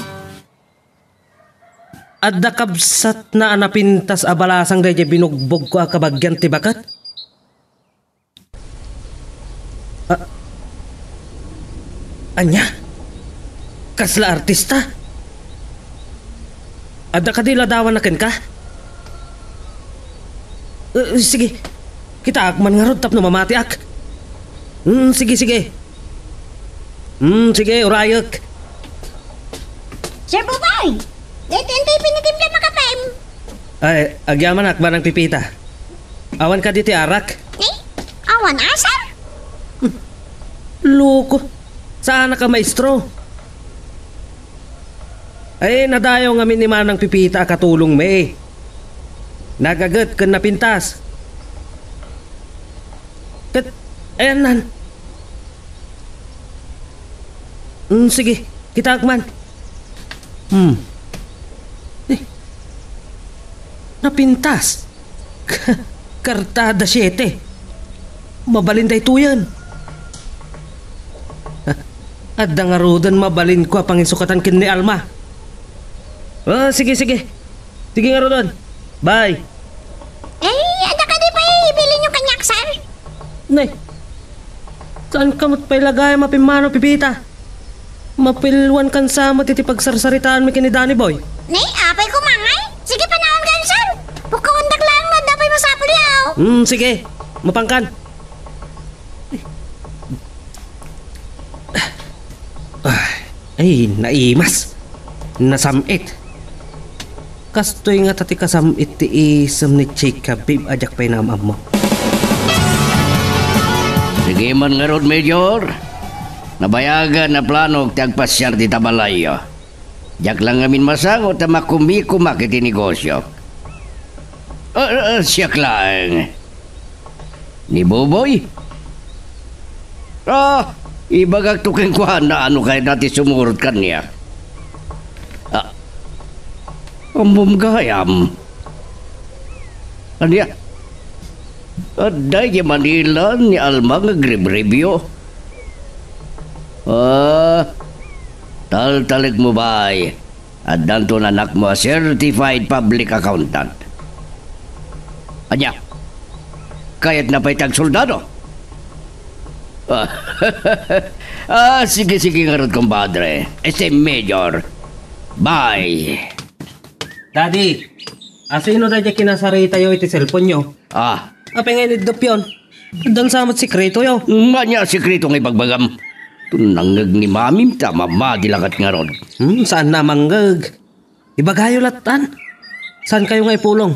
Adda kabsatna a napintas a balasang daydiay binugbogko a kabagian ti baket? Ah, ania? Kasla artista? Adda kadi ladawanna kenka? Eh, sige. Kitaak man ngarud tapno mamatiak. Hmm, sige, sige. Hmm, sige, urayek. Sir Bubay! Daytoy intoy pinatimplam a kapem. Ay, agyamanak, Manang Pipita. Awan kadi ti arak? Eh? Awan a, sir? Loko. Saan ka maestro? Ay, nadayaw ngamin ni Manang Pipita a katulongmi. Nagaget ken napintas. Ket, ayannan. Hmm, sige, kitaak man. Hmm. Eh, Napintas. Kartada siete. Mabalin daytoyen. Adda ngaruden mabalinko a pangisukatan ken ni Alma. Ah, sige, sige. Sige ngaruden. Bye. Eh, adda kadi pay ibilinyo kaniak, sir? Nay, saan ka met pay lagayam a pimmanaw, Pipita? Mapilwan kan sa met iti pagsarsaritaanmi ken ni Danny Boy. Ni, apay koma ngay? Sige, panawan kan, sir. Pukkawandak laeng no adda pay masapul, yaw. Hmm, sige. Mapankan. Ah, ay, naimas. Nasam-it. Kastoy ngata ti kasam-it ti isem ni Chica, babe, a diak pay naam-ammo. Sige man ngarud, Major. Nabayagan a planok ti agpasiar dita balayyo. Diak la ngamin masango ta makumikomak iti negosiok. Ah, ah, siak laeng. Ni Boboy? Ah, ibagakto kenkuana no kayatna ti sumurot kaniak. Ah, ammom gayam. Ania? Adda idiay Manila ni Alma nga agribribio? Ah, taltalekmo, bay. Addanton anakmo a certified public accountant. Ania? Kayatna pay ti agsoldado? Ah, sige, sige ngarud, kumpadre. Este, Major. Bye. Daddy, asino daydiay kinasaritayo iti cellphone-yo? Ah. Apay nga iniddupyon? Addan sa met sekretoyo. Ania a sekreto nga ibagbagam? Nangngeg ni Mamim ta mamadi la ket ngarud. Hmm, saanna a mangngeg. Ibagayo lattan. Saankayo nga ipulong?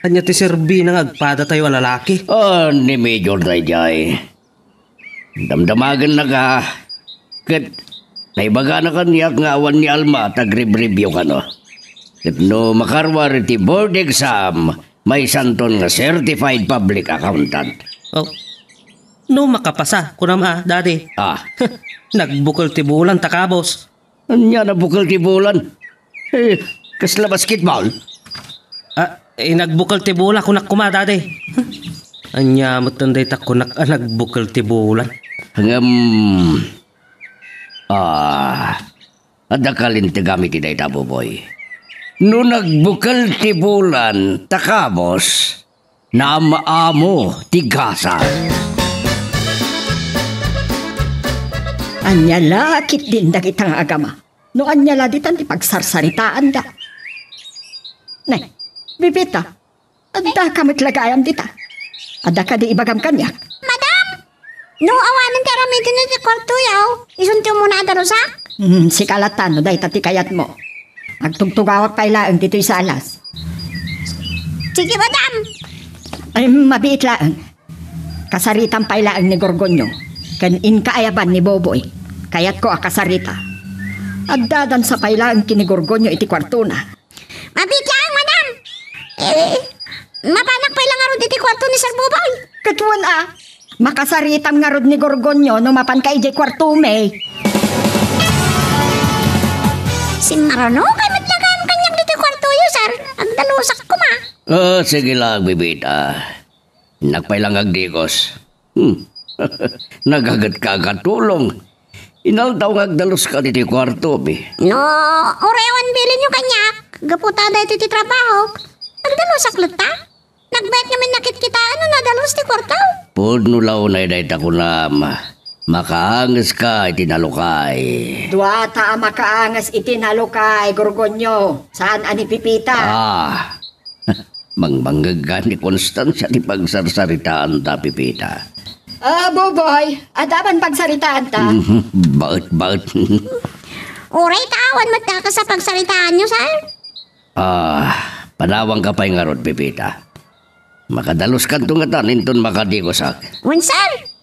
Ania ti serbina nga agpadatayo a lalaki? Ah, ni Major daydiay. Damdamagennaka, ket naibagana kaniak nga awan ni Alma ti agribribio kano. Ket no makaruar iti board exam, maysanton nga certified public accountant. Oh, no makapasa, kunam a, Daddy. Ah. Nagbukel ti bulan ta kabos. Ania nabukel ti bulan? Eh, kasla basketball? Ah, eh, nagbukel ti bola, kunak koma, Daddy. Ania met dayta kunak a nagbukel ti bulan? Ngem, ah, adda kalintegam iti dayta, Boboy. No nagbukel ti bulan, ta kabos, naam-amo ti gasat. Ania la ketdin dagita nga agama? No ania la ditan ti pagsarsaritaanda? Ne, Bibita, addaka met la gayam dita. Adda kadi ibagam kaniak? Madam! No awanen ti aramidyo iti kuartoyo, isunto umuna a dalusak? Hmm, sika latta no dayta ti kayatmo. Agtugtugawak pay laeng ditoy salas. Sige, madam. Ay, mabiit laeng. Kasaritam pay laeng ni Gorgonio, ken inka a yaban ni Boboy. Kayatko a kasarita. Addadansa pay laeng ken ni Gorgonio iti kuartona. Mabiit laeng, madam. Eh, mapanak pay la ngarud iti kuarto ni Sir Boboy. Ket wen a, makasaritam ngarud ni Gorgonio no mapanka idiay kuartomi. Simmaruno kay met la gayam kaniak ditoy kuartoyo, sir. Agdalusak koma. Ah, sige la, Bibita. Innak pay la nga agdigos. Hmm. Nagagetka a katulong. Inaldaw nga agdaluska ditoy kuartomi. No, uray awan bilinyo kaniak, gapu ta daytoy ti trabahok. Agdalusak latta? Nagbayat ngamin a kitkitaen no nadalus ti kuarto. Pudno la unay dayta kunam. Makaangeska iti nalukay. Duata a makaanges iti nalukay, Gorgonio. Saan a ni Pipita? Ah. Mangmangngegka ni Constancia ti pagsarsaritaanta, Pipita. Ah, Boboy, adda man pagsaritaanta. Mhm, baet, baet. Uray ta awan met dakes a pagsaritaanyo, sir. Ah, panawanka pay ngarud, Pipita. Makadaluskanto ngatan inton makadigosak. Wen, sir.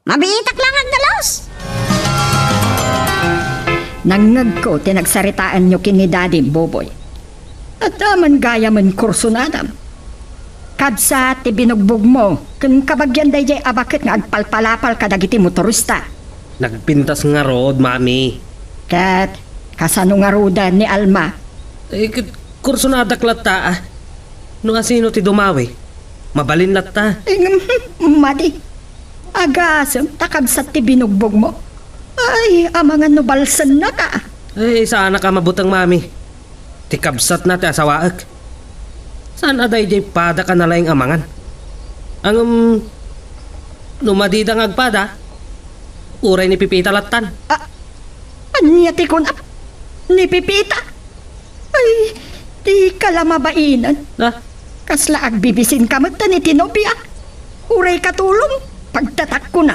Mabiitak la nga agdalus. Nangngegko ti nagsaritaanyo ken ni Dadim, Boboy. Adda man gayamen kursunadam. Kabsat ti binugbogmo ken kabagian daydiay a baket nga agpalpalapal kadagiti motorista. Nagpintas ngarud, Mami. Ket kasano ngaruden ni Alma? Eh, ket kursunadak latta, ah. No asino ti dumawi, mabalin latta. Ngem, madi. Agasem ta kabsat ti binugbogmo. Ay, amangan no balsennaka. Ay, saanak a mabuteng, Mami. Ti kabsatna ti asawaek. Saan a daydiay padak a nalaing amangan? Ngem, no madida nga agpada, uray ni Pipita lattan. Ah, ania ti kuna? Ni Pipita? Ay, dika la mabainen. Ah? Kasla agbibisinka met iti nobia. Uray katulong, pagtatakko na.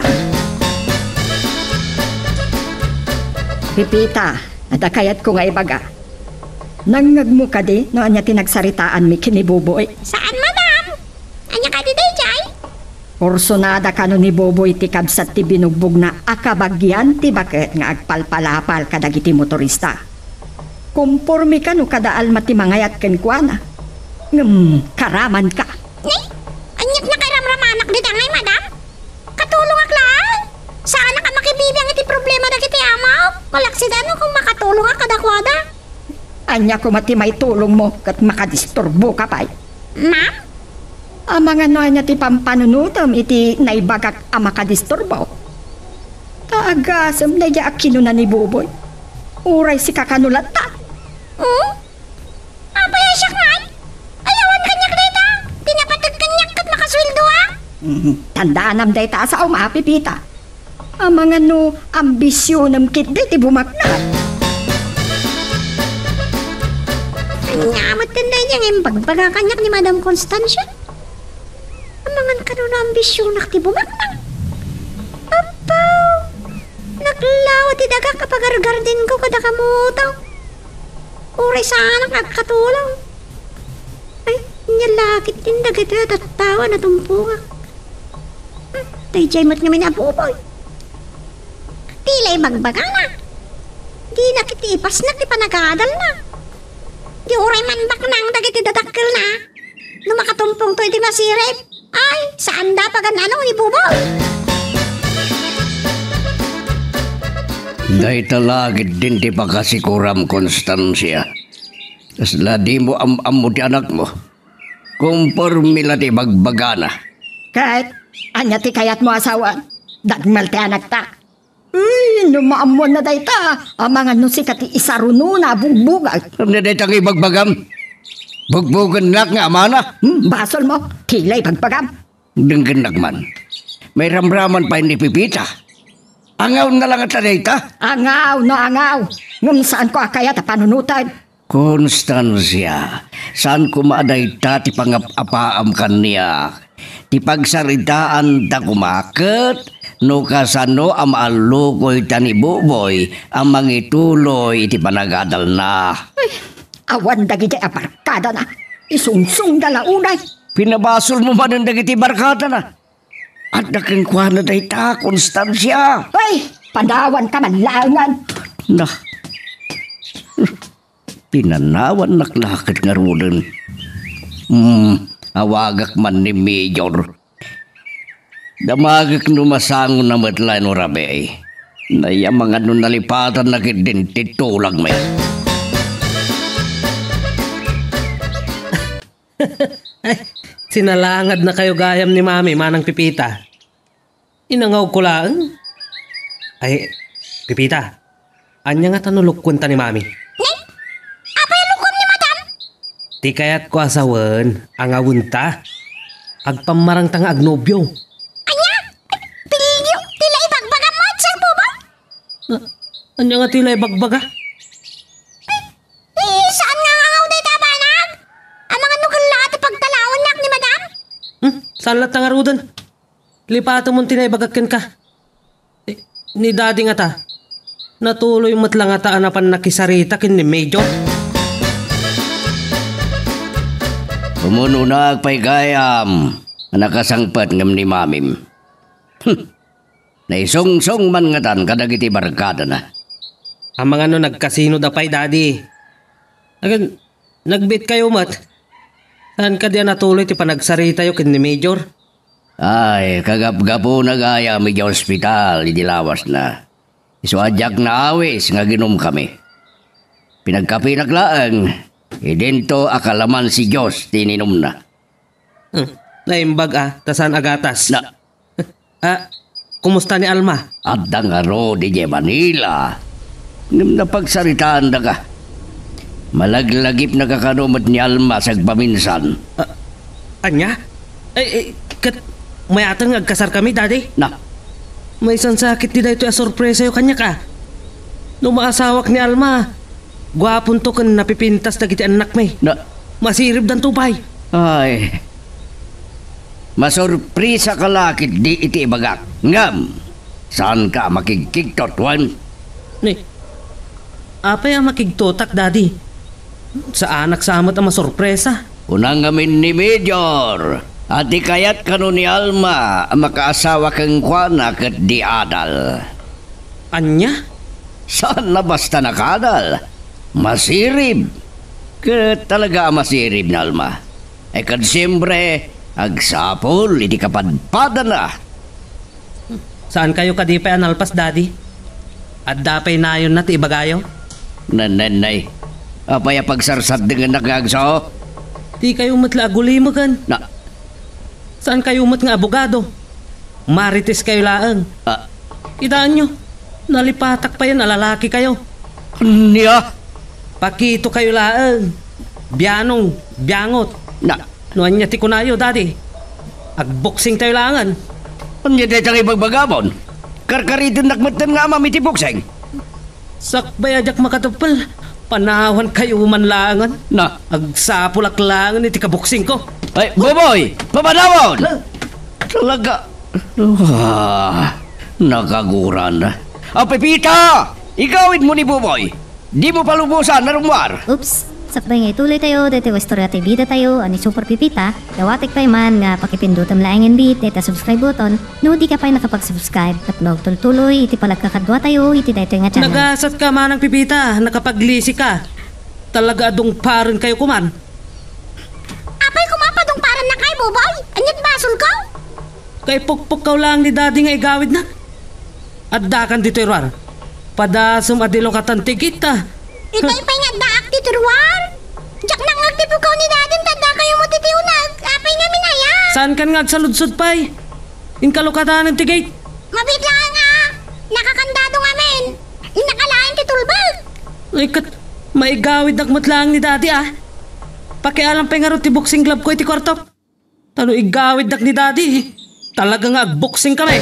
Pipita, adda kayatko nga ibaga. Nangngegmo kadi no ania ti nagsaritaanmi ken ni Buboy? Saan, madam? Ania kadi daydiay? Ursunada kano ni Buboy ti kabsat ti binugbogna a kabagian ti baket nga agpalpalapal kadagiti motorista. Komporme kano kada Alma ti mangayat kenkuana. Ngem, karamanka. Ni? Aniak nakairamramanak dita ngay, madam? Katulongak laeng. Saanak a makibibiang iti problema dagiti amok. Malaksid no kung makatulongak kadakuada. Ania koma ti maitulongmo ket makadisturboka pay? Ma'am? Amangan no ania ti pampanunotem iti naibagak a makadisturbo? Ta agasem daydiay a kinuna ni Buboy. Uray sika kano latta. Hmm? Apay a siak ngay? Ayawan kaniak dayta. Ti napateg kaniak ket makasueldoak. Mm, tandaanam dayta a saom a Pipita. Amangan no ambisionem ketdi ti bumaknang. Ania met daydiay nga imbagbaga kaniak ni Madam Constancia? Amangan kano no ambisionak ti bumaknang. Apaw! Naklawa ti dagak a pagargardenko kada kamotaw. Uray saanak nga agkatulong. Ay, ania la ketdin dagiti a tattao a natumpongak. Hmm, daydiay met ngamin a Buboy. Ti la ibagbagana. Dina ketdi ipasnek ti panagadalna. Di uray manbaknang dagiti dadakkelna. No makatumpongto iti masirib, ay, saanda pagan-ano ni Buboy. Dayta la ketdin ti pakasikuram, Constancia. Kasla dimo am-ammo ti anakmo. Komporme la ti ibagbagana. Ket ania ti kayatmo a sawen? Dagmel ti anakta. Uy, no maammoanna dayta, amangan no sika ti isarunona a bugbugak. Ania dayta nga ibagbagam? Bugbugennak nga amana? Hmm, basolmo, ti la ibagbagam. Denggennak man. Mairamraman pay ni Pipita. Angawna la ngata dayta? Angaw no angaw. Ngem saanko a kayat a panunoten. Constancia, saan koma a dayta ti pangap-apaam kaniak. Ti pagsaritaanta koma ket no kasano a maallukoyta ni Buboy a mangituloy iti panagadalna. Ay, awan dagiti a barkadana. Isungsongda la unay. Pinabasolmo manen dagiti barkadana. Adda kenkuana dayta, Constancia. Ay, panawanka man laengen. Na. Pinanawannak la ket ngaruden. Hmm, awagak man ni Major. Damagek no masangonna met la no rabii. Nayamangan no nalipatanna ketdin ti tulagmi. Ay, sinalangadnakayo gayam ni Mami, Manang Pipita. Inangawko laeng. Ay, Pipita, ania ngata no lukkuenta ni Mami? Nay, apay a lukkuem ni Madam? Ti kayatko a sawen, angawenta. Agpammarangta nga agnobio. Ania? Ay, pilio, ti la ibagbagam met, Sir Buboy? A-, ania nga ti la ibagbaga? Ay, eh, saan nga angaw dayta a banag? Amangan no kella ti pagtalaonnak ni Madam? Hmm, saan latta ngaruden? Lipatemon ti naibagak kenka. Eh, ni Daddy ngata, natuloy met la ngata a napan nakisarita ken ni Major. Umunonak pay gayam a nakasangpet ngem ni Mamim. Hmm. Naisungsong man ngatan kadagiti barkadana. Amangan no nagkasinoda pay, Daddy. Agan, nagbiitkayo met. Saan kadi a natuloy ti panagsaritayo ken ni Major? Ay, kagapgapuna gayam idiay ospital idi lawasna. Isu a diak naawis nga aginumkami. Pinagkapinak laeng. Idinto a kalamansi juice ti ininumna. Hmm. Naimbag a, ta saan a gatas. Na- Ah, kumusta ni Alma? Adda ngarud idiay Manila. Ngem napagsaritaandaka. Malaglagipnaka kano met ni Alma sagpaminsan. Ah, ania? Ay, ay, ket mayat nga agkasarkami, Daddy? Na. Maisansakit ti daytoy a sorpresayo kaniak a. No maasawak ni Alma, guaponto ken napipintas dagiti annakmi. Na. Masiribdanto pay. Ay. Masurprisaka la ketdi iti ibagak. Ngem, saanka a makigkigtot, wen? Ni, apay a makigtotak, Daddy? Saanak sa met a masurpresa. Kuna ngamin ni Major, a ti kayat kano ni Alma a makaasawa kenkuana ket di adal. Ania? Saan a basta nakadal. Masirib. Ket talaga a masirib ni Alma. Ay kad siempre, agsapul iti kapadpadana. Saankayo kadi pay a nalpas, Daddy? Adda pay nayonna ti ibagayo? Nennennay. Apay a pagsarsaddengennak nga agsao? Dikayo met la agulimeken. Na- Saankayo met nga abogado? Mariteskayo laeng. Ah. Kitaenyo, nalipatak payen a lalakikayo. Ania? Pakitokayo laeng. Bianong, biangot. Na- No ania ti kunayo, Daddy? Agboksingtayo laengen. Ania dayta nga ibagbagam? Karkaritennak metten nga amam iti boksing. Sakbay a diak makatepel, panawankayo man laengen. Na. Agsapulak laengen iti kaboksingko. Ay, Boboy! Papanawon! Talaga. Ah, nakaguran. Ah, Pepita! Igawidmo ni Boboy. Dimo palubosan a rummuar. Oops. Sakbay nga ituloytayo daytoy nga istorya ti bidatayo a ni Super Pepita, dawatek pay man nga pakipindutem laengen met dayta subscribe button no dika pay nakapag-subscribe tapno agtultuloy iti panagkakaduatayo iti daytoy nga channel. Nagasatka, Manang Pepita, nakapaglisika. Talaga a dungparenkayo koman. Apay koma, padungparennakay, Boboy? Ania't basolko? Kaipukpukkaw laeng ni Daddy nga igawidnak. Addakan ditoy ruar. Padasem a dilukatan ti gate. Itay pay nga addaak ditoy ruar. Diak nangngeg ti pukaw ni Daddy, ta addakayo met iti uneg. Apay ngamin aya? Saankan nga agsaludsod pay? Inka lukatanen ti gate. Mabiit laeng a. Nakakandado ngamin. Innaka laeng ti tulbek. Ay, ket maigawidnak met laeng ni Daddy a. Pakialam pay ngarud ti boxing glove ko iti kuartok. Ta no igawidnak ni Daddy, talaga nga agboksingkami.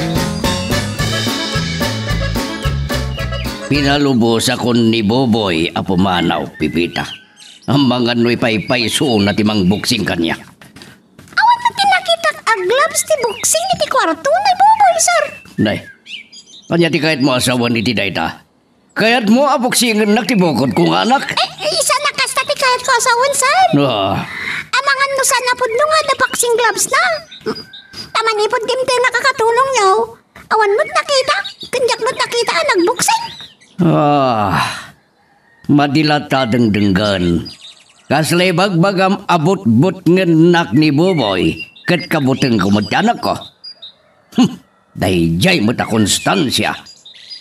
Pinalubosakon ni Boboy a pumanaw, Pepita. Amangan no ipaypaysona ti mangboksing kaniak. Awan met ti nakitak a gloves ti boksing iti kuarto ni Boboy, sir. Nay, ania ti kayatmo a sawen iti dayta? Kayatmo a boksingennak ti bukodko nga anak? Eh, eh, saan a kasta ti kayatko a sawen, sir. Ah. Amangan no saan a pudno nga adda boxing gloves na. Ta manipud dimtay nakakatulongyo, awan met nakita, ken diak met nakita a nagboksing. Ah, madi latta a dengdenggen. Kasla ibagbagam a butbutngennak ni Boboy, ket kabutengko met ti anakko. Hmm. Daydiay met a konstansia.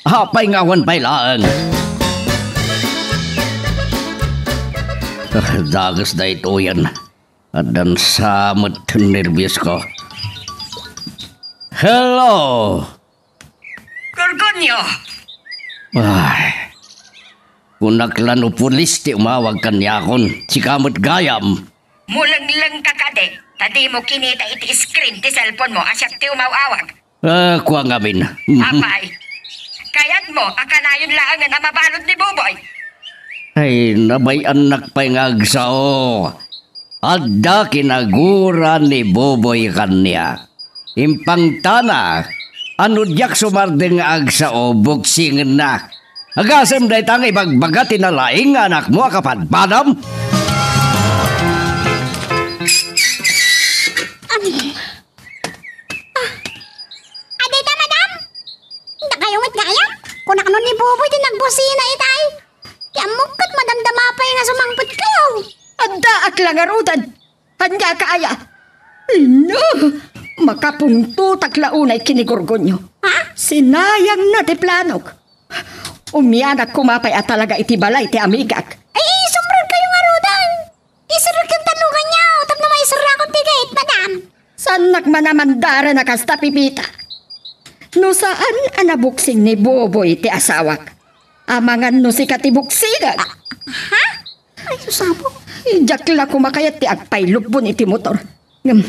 Apay nga awan pay laeng? Ah, dages daytoyen. Addan sa met ti nerbios ko. Hello! Gorgonio! Ay, kunak la no pulis ti umawag kaniakon. Sika met gayam. Mulenglengka kadi, ta dimo kinita iti screen ti cellphone mo a siak ti umaw-awag. Ah, kua ngamin. Apay, kayatmo a kanayon laengen a mabalud ni Boboy? Ay, nabay-annak pay nga agsao. Adda kinagura ni Boboy kaniak. Impangtana, a no diak sumardeng nga agsao, buksingennak. Agasem dayta nga ibagbaga ti nalaing nga anakmo a kapadpadam? Adayta, madam? Dakayo met gayam? Kunak no ni Boboy ti nagbusina itay. Ti ammok ket madamdama pay nga sumangpet kayo. Addaak la ngaruden. Ania ka aya? No, makapungtotak la unay ken ni Gorgonio. Ha? Sinayangna ti planok. Umianak koma pay a talaga iti balay ti amigak. Ay, isumrek kayo ngaruden. Manamandaran a kasta, Pipita. No saan a nabuksing ni Boboy ti asawak, amangan no sika ti buksingek. Ah, ha? Ay, Sus, Apo. Diak la koma kayat ti agpaylubbon iti motor. Ngem,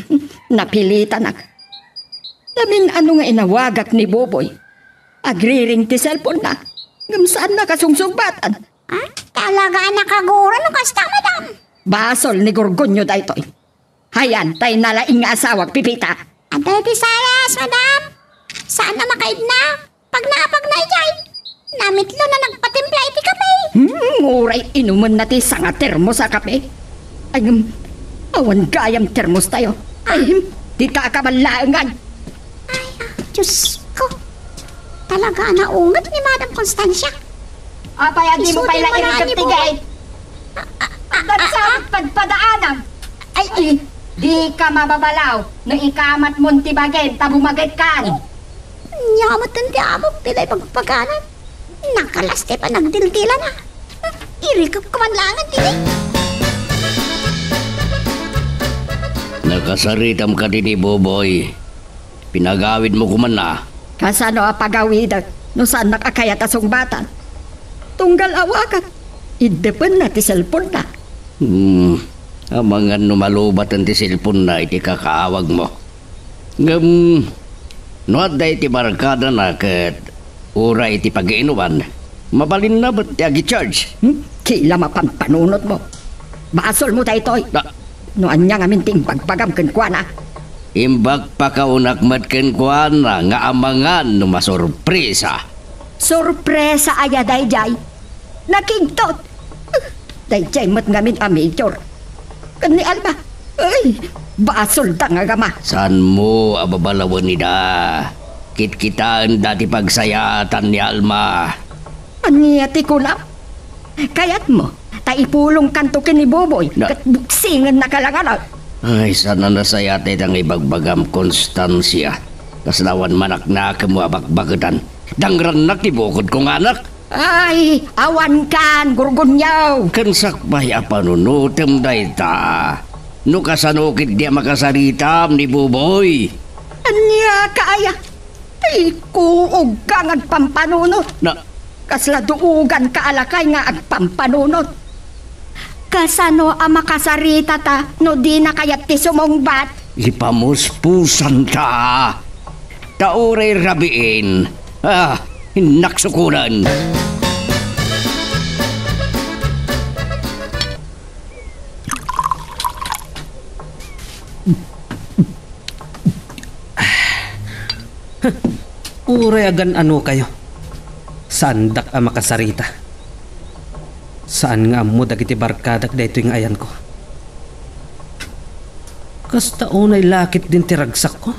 napilitanak. Namin-ano nga inawagak ni Boboy. Agriring ti cellphone na. Ngem saan nakasungsungbatan. Ah, talaga a nakagura no kasta, madam. Basol ni Gorgonio daytoy. Hayan, tay nalaing nga asawak, Pipita. Adda iti sayas, madam. Saan a makaidna? Pagnaapagna idiay, namitlo na nagpatimpla iti kape. Hmm, uray inumenna ti sanga termos a kape. Ay, hmm, awan gayam termos tayo. Ay, hmm, di ta kaballaengan. Ay, ah, Diyos ko. Talaga a naunget ni Madam Constancia. Apay a dimo pay la irikep ti gait? Agdansa, padpadaanam. Ay, eh, dika mababalaw no ikamatmon ti bagen ta bumagetkan. Ania met ti amok ti naibagbaganam. Nakalas ti panagdildilana. Irikep ko man laengen didi. Nakasaritam kadi ni Boboy. Pinagawidmo koman a. Kasano a pagawidek no saannak a kayat a sungbatan? Tunggal awagak, iddepenna ti cellphone-na. Hmm, amangan no malubaten ti cellphone-na iti kakaawagmo. Ngem, no adda iti barkadana ket uray iti pagiinuman, mabalinna met ti agi-charge. Hmm? Kila mapanpanunotmo. Basolmo daytoy. Da- No ania ngamin ti imbagbagam kenkuana? Imbagpakaunak met kenkuana nga amangan no masurpresa. Surpresa aya daydiay? Nakigtot! Daydiay met ngamin a Major. Ken ni Alma, ay, basolda nga agama. Saanmo a babalawen ida? Kitkitaenda ti pagsayaatan ni Alma. Ania ti kunam? Kayatmo ta ipulongkanto ken ni Boboy Na- ket buksingennaka la ngarud? Ay, saan a nasayaat dayta nga ibagbagam, Constancia. Kasla awan manaknakemmo a bakbaketan. Dangrannak ti bukodko nga anak. Ay, awankan, Gurgunyaw! Ken sakbay a panunotem dayta. No kasano ketdi a makasaritam ni Boboy? Ania ka aya? Ay, kuogka nga agpampanunot. Na- Kasla duoganka a lakay nga agpampanunot. Kasano a makasaritata no dina kayat ti sumungbat? Ipamuspusanta. Ta uray rabiin, ah, innak sukolan. Uray agan-ano kayo, saandak a makasarita. Saan nga ammo dagiti barkadak daytoy nga ayanko. Kasta unay lakit din ti ragsakko.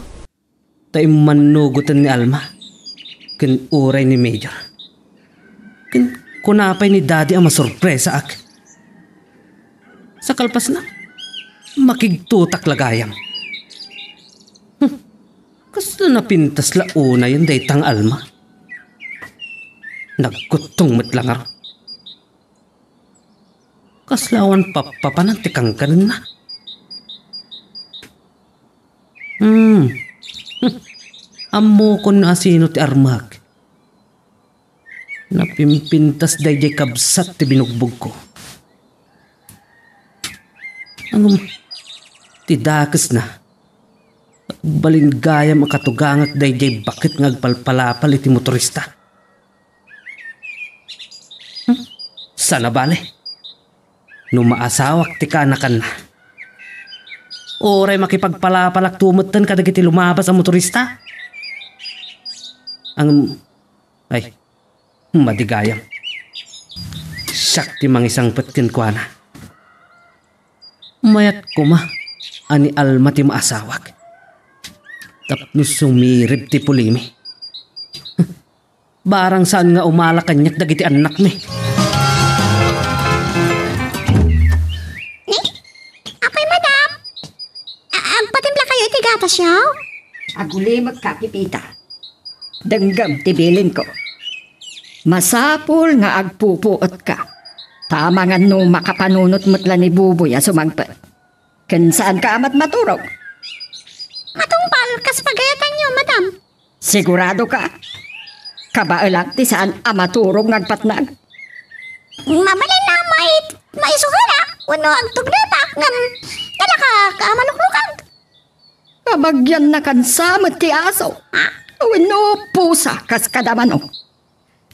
Ta immannugoten ni Alma ken uray ni Major. Ken kuna pay ni Daddy a masurpresaak. Sa kalpasna, makigtotak la gayam. Hmm, kasla napintas la unayen dayta nga Alma. Nagkuttong met la ngarud. Kasla awan pappapanan ti kankanenna. Hmm. Ammokon no asino ti armak. Napimpintas daydiay kabsat ti binugbogko. Ngem, ti dakesna, agbalin gayam a katugangak daydiay baket nga agpalpalapal iti motorista. Hmm? Saan a bale? No maasawak ti kaanakanna, uray makipagpalapalakto metten kadagiti lumabas a motorista. Ang, ay, madi gayam. Siak ti mangisangpet kenkuana. Mayat koma a ni Alma ti maasawak. Tapno sumirib ti pulimi. Barang saan nga umala kaniak dagiti annakmi. Ni? Apay, madam? A-, agpatimpla kayo iti gatas, yaw? Agulimekka, Pipita. Denggem ti bilinko. Masapul nga agpupuotka. Ta amangan no makapanunot met la ni Buboy a sumangpet. Ken saanka a matmaturog. Matungpal, kas pagayatanyo, madam. Sigurado ka? Kabaelak ti saan a maturog nga agpatnag. Mabalin a may, maisusurak, wenno agtugnepak, ngem talaka ka maluklukag. Kabagiannakan sa met ti aso. Ha? Wenno pusa, kas kada manok.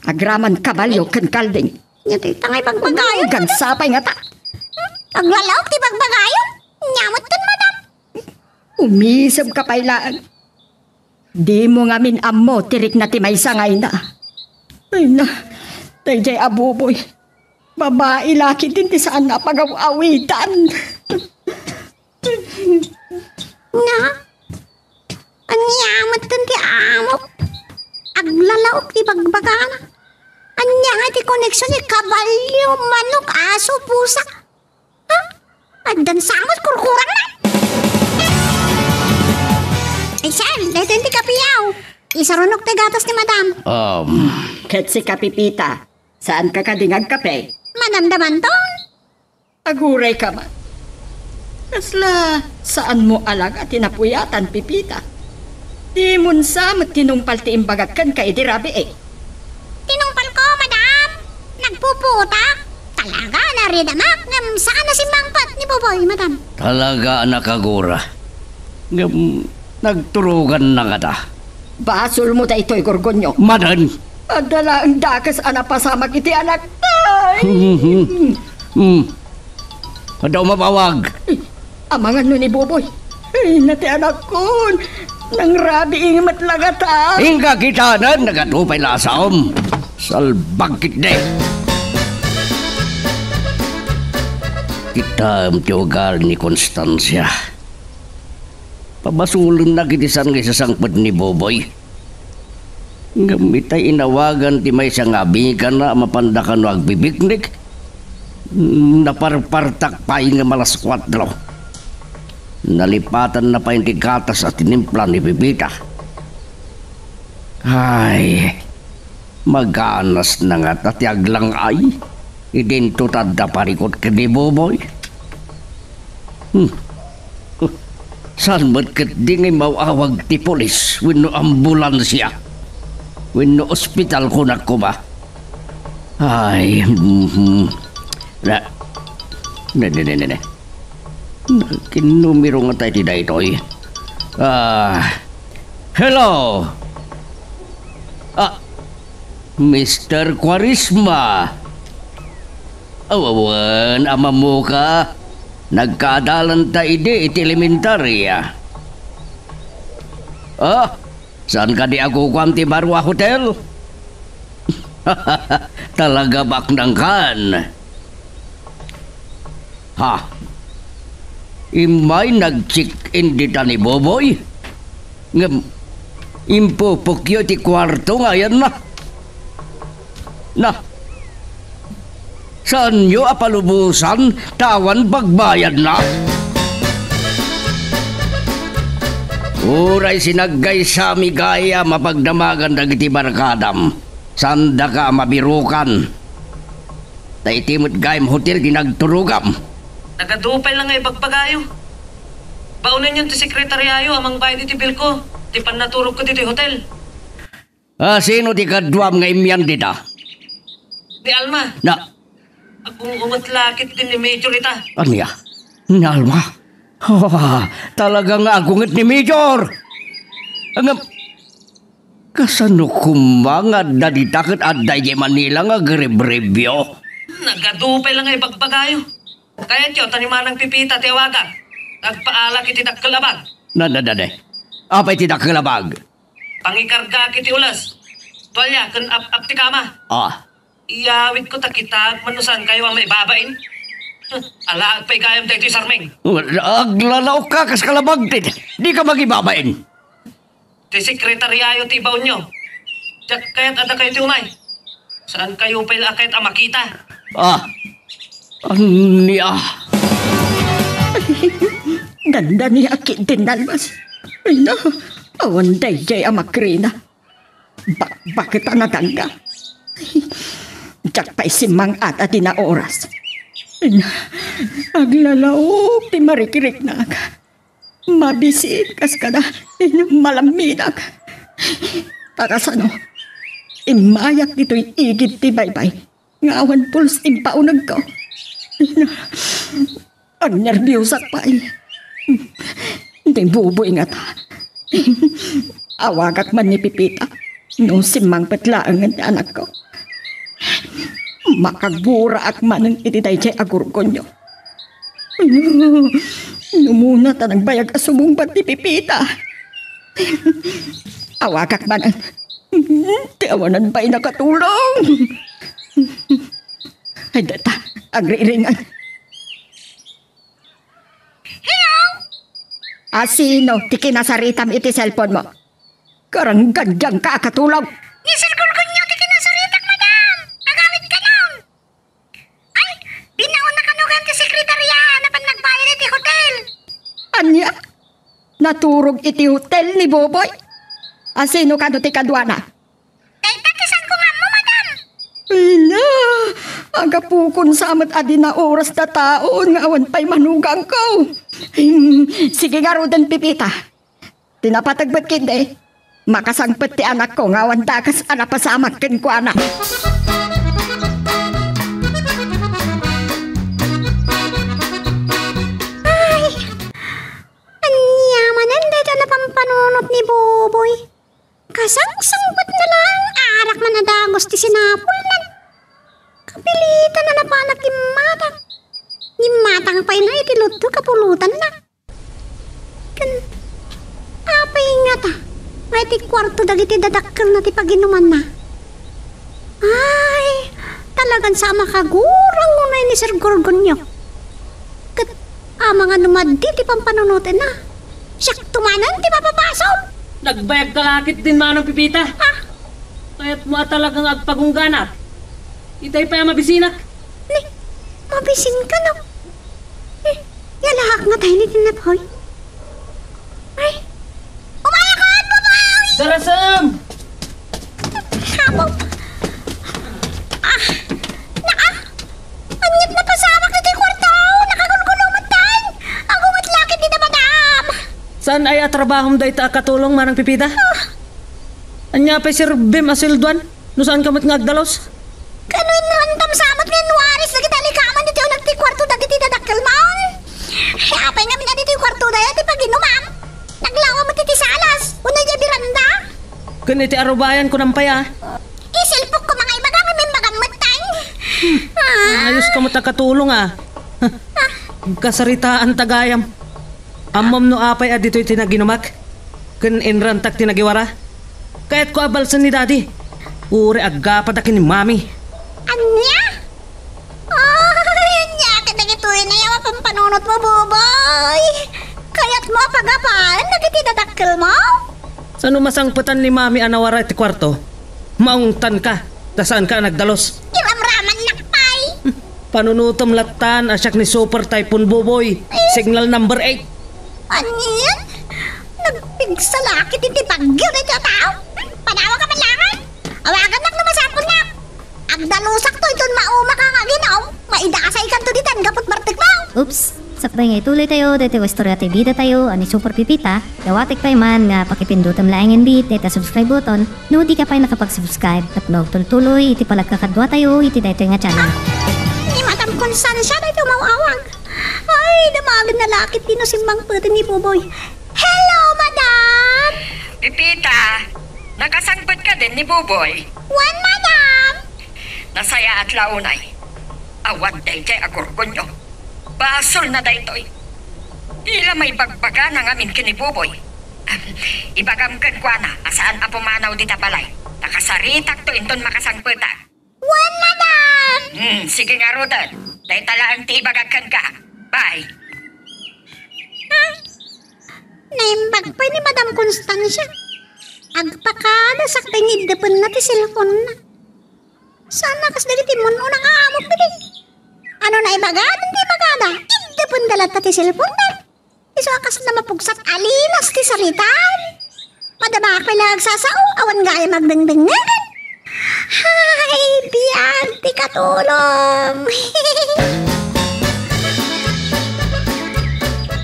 Agraman kabalio ken kalding. Nya dayta nga ibagbagayo. Gansa pay ngata. Aglalaok ti bagbagayo. Nya met ken madam. Umisem ka pay laeng. Dimo ngamin ammo ti rikna ti maysa nga ina. Ay na, daydiay a Buboy. Babai la ketdin ti saan a pagaw-awitan. Na? Ania met ti amok? Aglalaok ti bagbagana. Ania nga ti koneksion ni kabalio, manok, aso, pusa? Ha? Addan sa met kurkurangna? Ay, sir, daytoy ti kapiaw. Isarunok ti gatas ni madam. Um, Ket si Kapipita, saan ka kadi nga agkape? Madam Damanton? Aguray ka man. Kasla saanmo a laga ti napuyatan, Pipita? Dimon sa met tinungpal ti imbagak kenka idi rabii. Tinungpalko, madam. Nagpuputak. Talaga, naridamak ngem saan a simmangpet ni Buboy, madam. Talaga a nakagura. Ngem nagturoganna ngata. Basolmo daytoy, Gorgonio. Manen! Adda laeng dakes a napasamak iti anak. Ay! Hmm. Adda umawawag. Amangan no ni Boboy. Ay, na ti anakkon. Nangrabii met la ngata. Inka kitaen, nagadu pay la a saom. Salbag ketdi. Kitaem ti ugali ni Constancia. Pabasolennak iti saan nga isasangpet ni Boboy. Ngem itay inawagan ti maysa nga abikana a mapanda kano agbibiknik, naparpartak pay nga malas kuatro. Nalipatanna pay ti gatas a tinimpla ni Pipita. Ay, maganasna ngata ti aglang-ay. Idinto ta adda parikut ken ni Boboy. Hmm. Saan met ketdi nga imaw-awag ti pulis wenno ambulansia wenno ospital, kunak koma? Ay, mhm. Na, ne, ne, ne, ne, ne. Nakinnumero ngata iti daytoy. Ah, hello. Ah, Mister Cuaresma. Aw, awan, amammo ka. Nagkaadalanta idi iti elementarya. Ah, saan kadi a kukuam ti baro a hotel? Talaga baknangkan. Ha? Immay nag-check-in dita ni Boboy? Ngem, impupokyo ti kuarto nga ayanna. Na, saanyo a palubosan ta awan pagbayadna? Uray sinaggaysami gayam a pagdamagan dagiti barkadam, saandaka a mabirukan. Ta iti met gayam hotel ti nagturogam. Nagadu pay la nga ibagbagayo. Baonenyon ti sekretariayo a mangbayad iti bilko, ti pannaturogko ditoy hotel. A, sino ti kaduam nga immian dita? Ni Alma. Na. Agung-unget la ketdi ni Major ita. Ania? Ni Alma? Ah, talaga nga agunget ni Major! Ngem, kasano koma nga adda dita ket adda idiay Manila nga agrebrebyo? Nagadu pay la nga ibagbagayo. Kayatyo ta ni Manang Pipita ti awagak. Agpaalak iti dakkel a bag. Na, na, na, na. Apay ti dakkel a bag? Pangikargaak iti ules, tualya ken ap-ap ti kama. Ah. Iyawidko ta kitaek man no saankayo a maibabain. Huh, alaek pay gayam daytoy sarming. Aglalaok ka kas kalabag ti, dika magibabain. Ti sekretariayo ti ibaonyo. Diak kayat a dakayo ti umay. Saankayo pay la a kayat a makita. Ah. Ania? Dandani a ketdin nalmas. Ay na, awan daydiay a makrina. Bakbaketan a dangga. Diak pay simmang-at a di naoras. Ay na, aglalaok ti marikriknak. Mabisin kas kada malaminak. Ta kasano, immayak ditoy igid ti baybay nga awan pulos impaunegko. Agnerbiusak pay. Ni Buboy ngata. Awagak man ni Pipita no simmangpet laengen ti anakko. Makaguraak manen iti daydiay a gurgonyo. Numuna ta nagbayag a sumungbat ni Pipita. Awagak manen. Ti awanan pay nakatulong. Ay, data, agriringan. Hello? Asino ti kinasaritam iti cellphone mo? Karanggandiang ka a katulog. Ni Sir Gulgonyo ti kinasaritak, madam. Agawid kanon. Ay, binaon na kano ti sekretarya, napan nagbayad iti hotel. Ania? Naturog iti hotel ni Boboy? Asino kano ti kaduana? Dayta ti saan ko nga ammo, madam. Ina, agapukon sa met a di naoras ta taon nga awan pay manugangko. Hmm, sige ngaruden, Pipita. Ti napategbet ketdi, makasangpet ti anakko nga awan dakes a napasamak kenkuana. Ay, ania manen dayta napampanunot ni Boboy? Kasangsangpetna laeng, arak man a dagus ti sinapulna. Kapilitan a napanak immatang. Immatang pay na iti lutto kapulotanna. Ken apay ngata nga iti kuarto dagiti dadakkelna ti paginumanna? Ay, talagan sa a makagurang unay ni Sir Gorgonio. Ket amangan no madi ti pampanunotenna, siakto manen ti mapapasol. Nagbayag ka la ketdin, Manang Pipita. Ah? Kayatmo a talagang agpagungganak. Itay pay a mabisinak. Ni, mabisin kano? Eh, yalaak nga tayo ni Tinapoy. Ay, umayakon, Buboy! Darasem! Apo! Ah, naa! Ania't napasamak ditoy kuarto? Nakagulgulo met tayo! Agunget la ketdi da, madam! Saan aya a trabahom dayta a katulong, Manang Pipita? Ah. Ania pay serbim a sueldoan no saanka met nga agdalus? Kano, inrantam sa met nga inwaris dagiti alikaman ditoy uneg ti kuarto dagiti dadakkelmo? Ay, apay ngamin a ditoy kuarto dayta ti paginumam? Naglawa met iti salas, unay diay beranda. Ken iti arubayan kunam pay a. Isilpok ko nga ibaga nga imbagam met tayo. Ah. Ayos ka met a katulong a. Kasaritaan ta gayam. Ammom no apay a ditoy ti naginumak ken inrantak ti nagiwara? Kayatko a balsen ni Daddy. Uray aggapada ken ni Mami. Ania? Ay, ania ket dagitoy a pampapanunotmo, Buboy? Kayatmo a pagapaen dagiti dadakkelmo? Saan no masangpetan ni Mami a nawara iti kuarto? Maungtanka, ta saanka a nagdalus. Iramramannak pay. Panunotem lattan a siak ni Super Typhoon Buboy, signal number eight. Anian? Nagpigsa la ketdi ti bagyo daytoy a tao. Panawag ka man laeng. Awagannak no masapulnak. Agdalusak to inton maumak nga aginom. Maidasay kanto ditan gapu ti bartekmo. Oops! Sakbay nga ituloy tayo daytoy a istorya ti bida tayo a ni Super Pipita, dawatek pay man nga pakipindutem laengen dayta subscribe button no dika pay nakapag-subscribe tapno agtultuloy iti panagkakadua tayo iti daytoy nga channel. Ni Madam Constancia daytoy a maawag. Ay, damagen na la ketdi no simmangpeten ni Buboy. Hello, Madam! Pipita, nakasangpet kadin ni Buboy? Wen, Madam! Nasayaat la unay. Awan daydiay a gurgonyo. Basolna daytoy. Dila maibagbagana ngamin ken ni Buboy. Ibagam kenkuana a saan a pumanaw dita balay. Ta kasaritakto inton makasangpetak. Wen, Madam! Hmm, sige ngaruden. Dayta laeng ti ibagak kenka. Bye. Ah, naimbag pay ni Madam Constancia. Agpakada sakbay nga iddepenna ti cellphone-na. Saan a kas dagiti mun-una nga amok dagiti. Ano naibaga? Iti ibagada, iddependa latta ti cellphone-na. Isu a kasla mapugsat a linas ti saritaan. Madamaak pay la agsasao, awan gayam agdengdengngeg. Hay, biag ti katulong.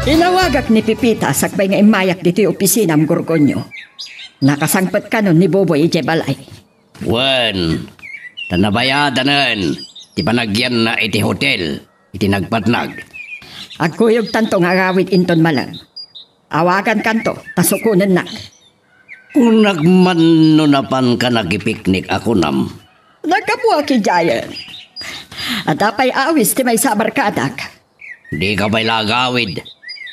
Inawagak ni Pepita sakbay nga immayak ditoy opisinam, Gorgonio. Nakasangpet kanon ni Boboy idiay balay. Wen, ta nabayadanen ti panagyanna iti hotel iti nagpatnag. Agkuyogtanto nga agawid inton malem. Awagankanto, ta sukonennak. Kunak man no napanka nakipiknik a kunam. Naggapuak idiayen. Adda pay awis ti maysa a barkadak. Dika pay la agawid.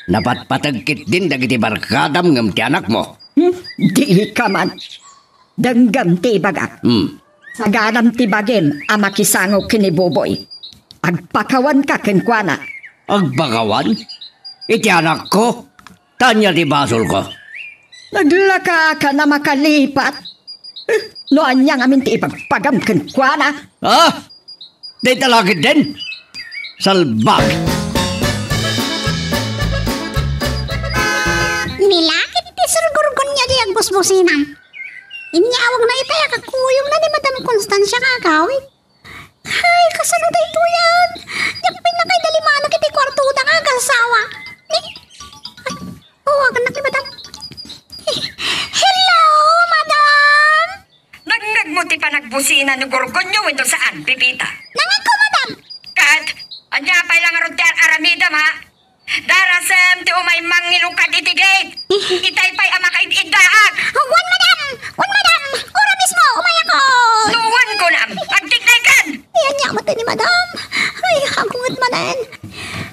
Napatpateg ketdin dagiti barkadam ngem ti anakmo. Hmm? Dika man. Denggem ti ibagak. Hmm. Saganam ti bagim a makisango ken ni Boboy. Agpakawanka kenkuana. Agpakawan? Iti anakko? Ta ania ti basolko? Naglakakan a makalipat. Eh, no ania ngamin ti ibagbagam kenkuana? Ah! Dayta la ketdin? Salbag! Nilakip ti Sir Gorgonio di agbusbusinam. Inyawagna itay a kakuyogna ni Madam Constancia nga agawid. Ay, kasano daytoyen? Diak pay nakaidalimanak iti kuartoda nga agassawa. Ni, ay, awagannak ni Madam. Hello, Madam! Nangngegmo ti panagbusina ni Gorgonio wenno saan, Pepita? Nangngegko, Madam! Ket, ania pay la ngarud ti ar-aramidem, ha? Darasem ti umay mangilukad iti gate. Itay pay a makaid-iddaak. Wen, Madam! Wen, Madam! Ura mismo, umayakon! No wen kunam, agtiknaykan! Ay, ania met ni Madam? Ay, agunget manen.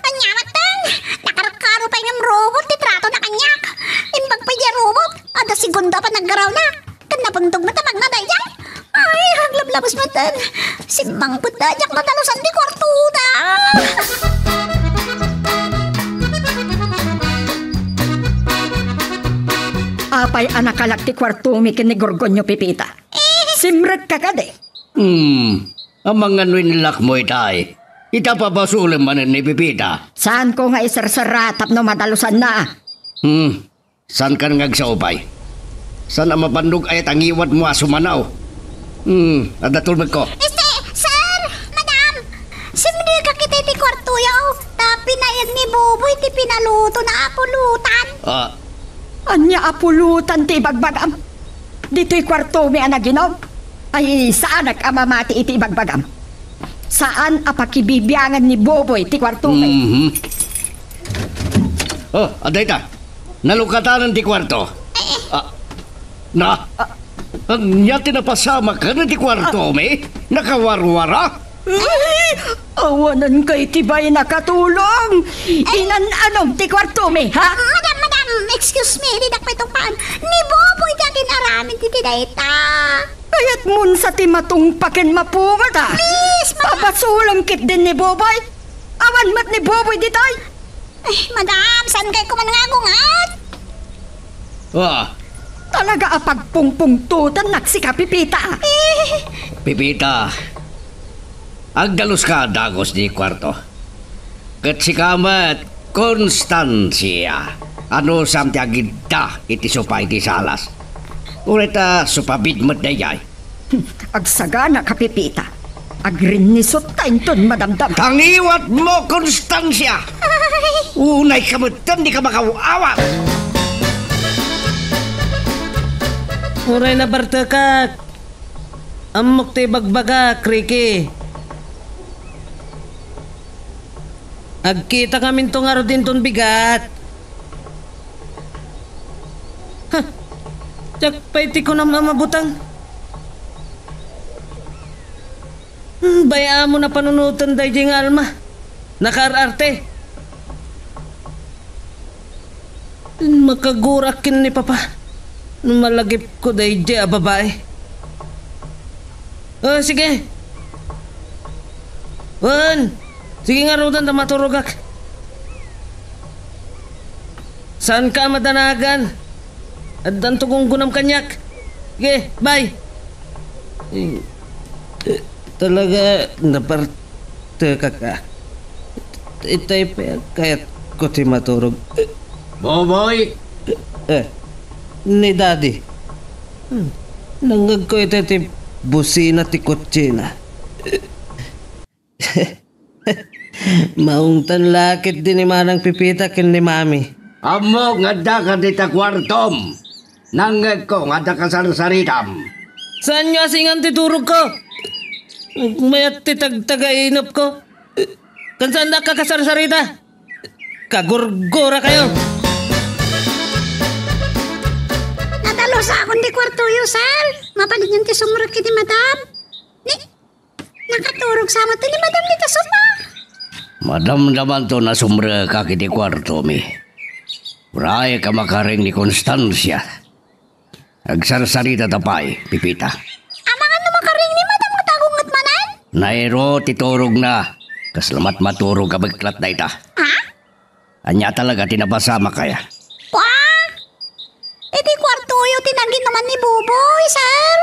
Ania met ten? Nakarkaro pay ngem robot ti tratona kaniak. Imbag pay di a robot, adda segundo a panaggarawna. Ket nabungtog met a magna daydiay. Ay, aglablabes met ten. Simmangpet ta diak nadalusan ti kuartoda. Apay a nakalak ti kuartomi ken ni Gorgonio, Pepita? Eh. Simrekka kadi? Hmm. Amangan no inlakmo itay. Ita pabasolem manen ni Pepita. Saanko nga iserserra tapno madalusanna. Hmm. Saankan nga agsao pay? Saan a mapannog ayat a ngiwatmo a sumanaw? Hmm, adda tulmekko. Este, sir, madam, simrekak iti ti kuartoyo, ta pinaayeg ni Boboy ti pinalutona a pulutan. Ah. Ania a pulutan ti ibagbagam? Ditoy kuartomi a naginom? Ay, saanak a mamati iti ibagbagam. Saan a pakibibiangan ni Boboy ti kuartomi. Mhm. Oh, adda ita. Nalukatanan ti kuarto. Ah, na, ania ti napasamak ken ti kuartomi? Nakawarwara? Ay, awananka iti bain a katulong. Inan-anom ti kuartomi, ha? Madam, madam, excuse me, didak pay tungpaan. Ni Boboy ti agin-aramid iti dayta. Kayatmon sa ti matungpa ken mapunget, a? Please, madam. Pabasolem ketdin ni Boboy. Awan met ni Boboy ditoy. Ay, madam, saan kay kuman nga agunget? Ah. Talaga a pagpungpungtotennak sika, Pepita. Eh. Pepita, agdaluska dagus di kuarto. Ket sika met, Constancia, anusam ti agidda iti supa iti salas? Uray ta supabid met daydiay. Hmm, agsagana ka, Pepita. Agrinnisot ta inton madamdam. Tangiwat mo, Constancia! Unay ka met, dika makaw-awat! Uray nabartekak. Ammok ti ibagbagak, Ricky. Agkita kaminto ngarud inton bigat. Ha! Diak pay ti kunam a mabutang. Hmm, bay-am a panunoten daydiay nga Alma. Nakaar-arte. Makagurak ken ni Papa no malagipko daydiay a babai. Oh, sige. Wen, sige ngaruden ta maturogak. Saanka a madanagan. Addanto gunggonam kaniak. Sige, bye. Eh, eh, talaga, napartekak a. Itay pay a kayatko ti maturog. Boboy! Eh, ni Daddy. Hmm. Nangngegko itay ti busina ti kutsina. Maungtan la ketdi ni Manang Pipita ken ni Mami. Ammok nga addaka dita kuartom. Nangngegko nga adda kasarsaritam. Saanyo a singan ti turogko? Mayat ti tagtagainepko. Ken saandak a kasarsarita. Kagurgurakayo. Natalusakon ti kuartoyo, sir. Mapalignan ti sumrek iti madam. Ni, nakaturog sa met ni madam dita sopa. Madamdamanto a sumrekak iti kuartomi. Uray ka makaring ni Constancia. Agsarsarita ta pay, Pipita. Amangan no makaring ni madam nga tagunget manen? Nairo ti turogna. Kasla met maturog a beklat dayta. Ha? Ania talaga ti napasamak aya? Pua! Iti kuartoyo ti naginuman ni Buboy, sir.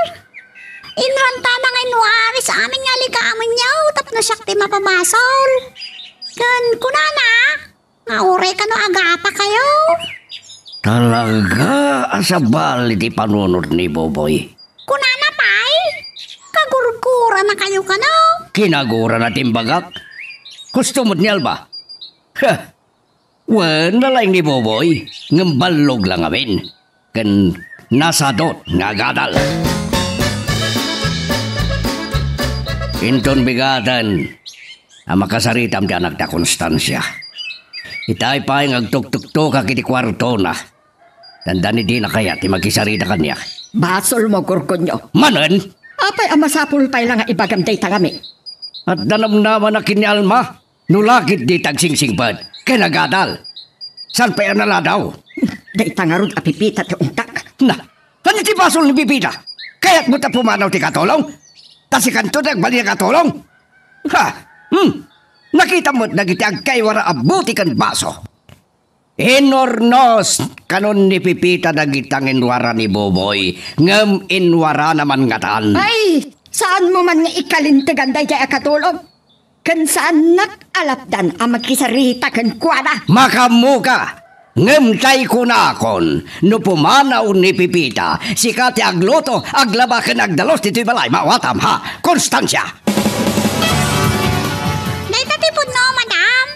Inrantana nga inwaris amin nga alikamenyo tapno siak ti mapabasol. Ken kunana, nga uray kano agapakayo. Talaga a sabali ti panunot ni Buboy. Kunana pay, kagurguranakayo kano. Kinagurana ti imbagak. Husto met ni Alma. Ha! Wen, nalaing ni Buboy, ngem ballog la ngamin. Ken nasadot nga agadal. Inton bigaten a makasaritam ti anakta Constancia. Itay pay nga agtuktuktokak iti kuartona. Dandani dina kayat ti makisarita kaniak. Basolmo, Gorgonio. Manen? Apay a masapul pay la nga ibagam dayta ngamin? Adda namnamanak ken ni Alma. No lakit dita agsingsingpet ken agadal. Saan pay a naladaw? Dayta ngarud a Pipita ti untak. Na, ania ti basol ni Pipita? Kayatmo ta pumanaw ti katulong? Ta sikanto ti agbalin a katulong? Ha? Hmm? Nakitam met dagiti agkaiwara a buti ken baso. Inurnos kanon ni Pipita dagita nga inwara ni Buboy, ngem inwarana man ngatan. Ay, saanmo man nga ikalintegan daydiay a katulong? Ken saannak a lapdan a makisarita kenkuana. Makaammoka, ngem tay kunakon, no pumanaw ni Pipita, sika ti agluto, aglaba ken agdalus ditoy balay, maawatam, ha? Constancia! Dayta ti pudno, madam.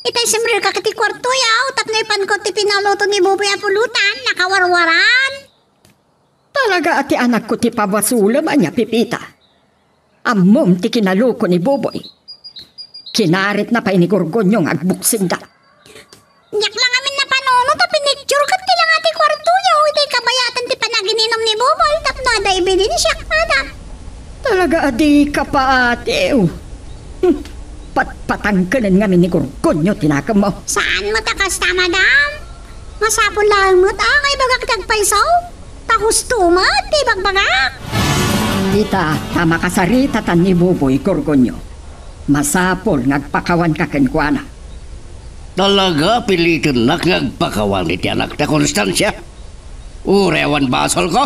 Itay simrekak iti kuartoyo, tapno ipanko ti pinaluto ni Buboy a pulutan, nakawarwaran. Talaga a ti anakko ti pabasolem ania, Pipita? Ammom ti kinaluko ni Buboy. Kinaritna pay ni Gorgonio nga agbuksingda. Diak la ngamin napanunot a pinicture ket ti langa ti kuartoyo iti kabayatan ti panagininum ni Buboy tapno adda ebidensiak, madam. Talaga a dika paatiw. Hmm. Patpatangkenen ngamin ni Gorgonio ti nakemmo. Saan met a kasta, madam? Masapul laeng met a nga ibagak ti agpayso. Ta husto met ti ibagbagak. Ita, ta makasaritatan ni Buboy, Gorgonio. Masapul nga agpakawanka kenkuana. Talaga, pilitennak nga agpakawan iti anakta, Constancia. Uray awan basolko,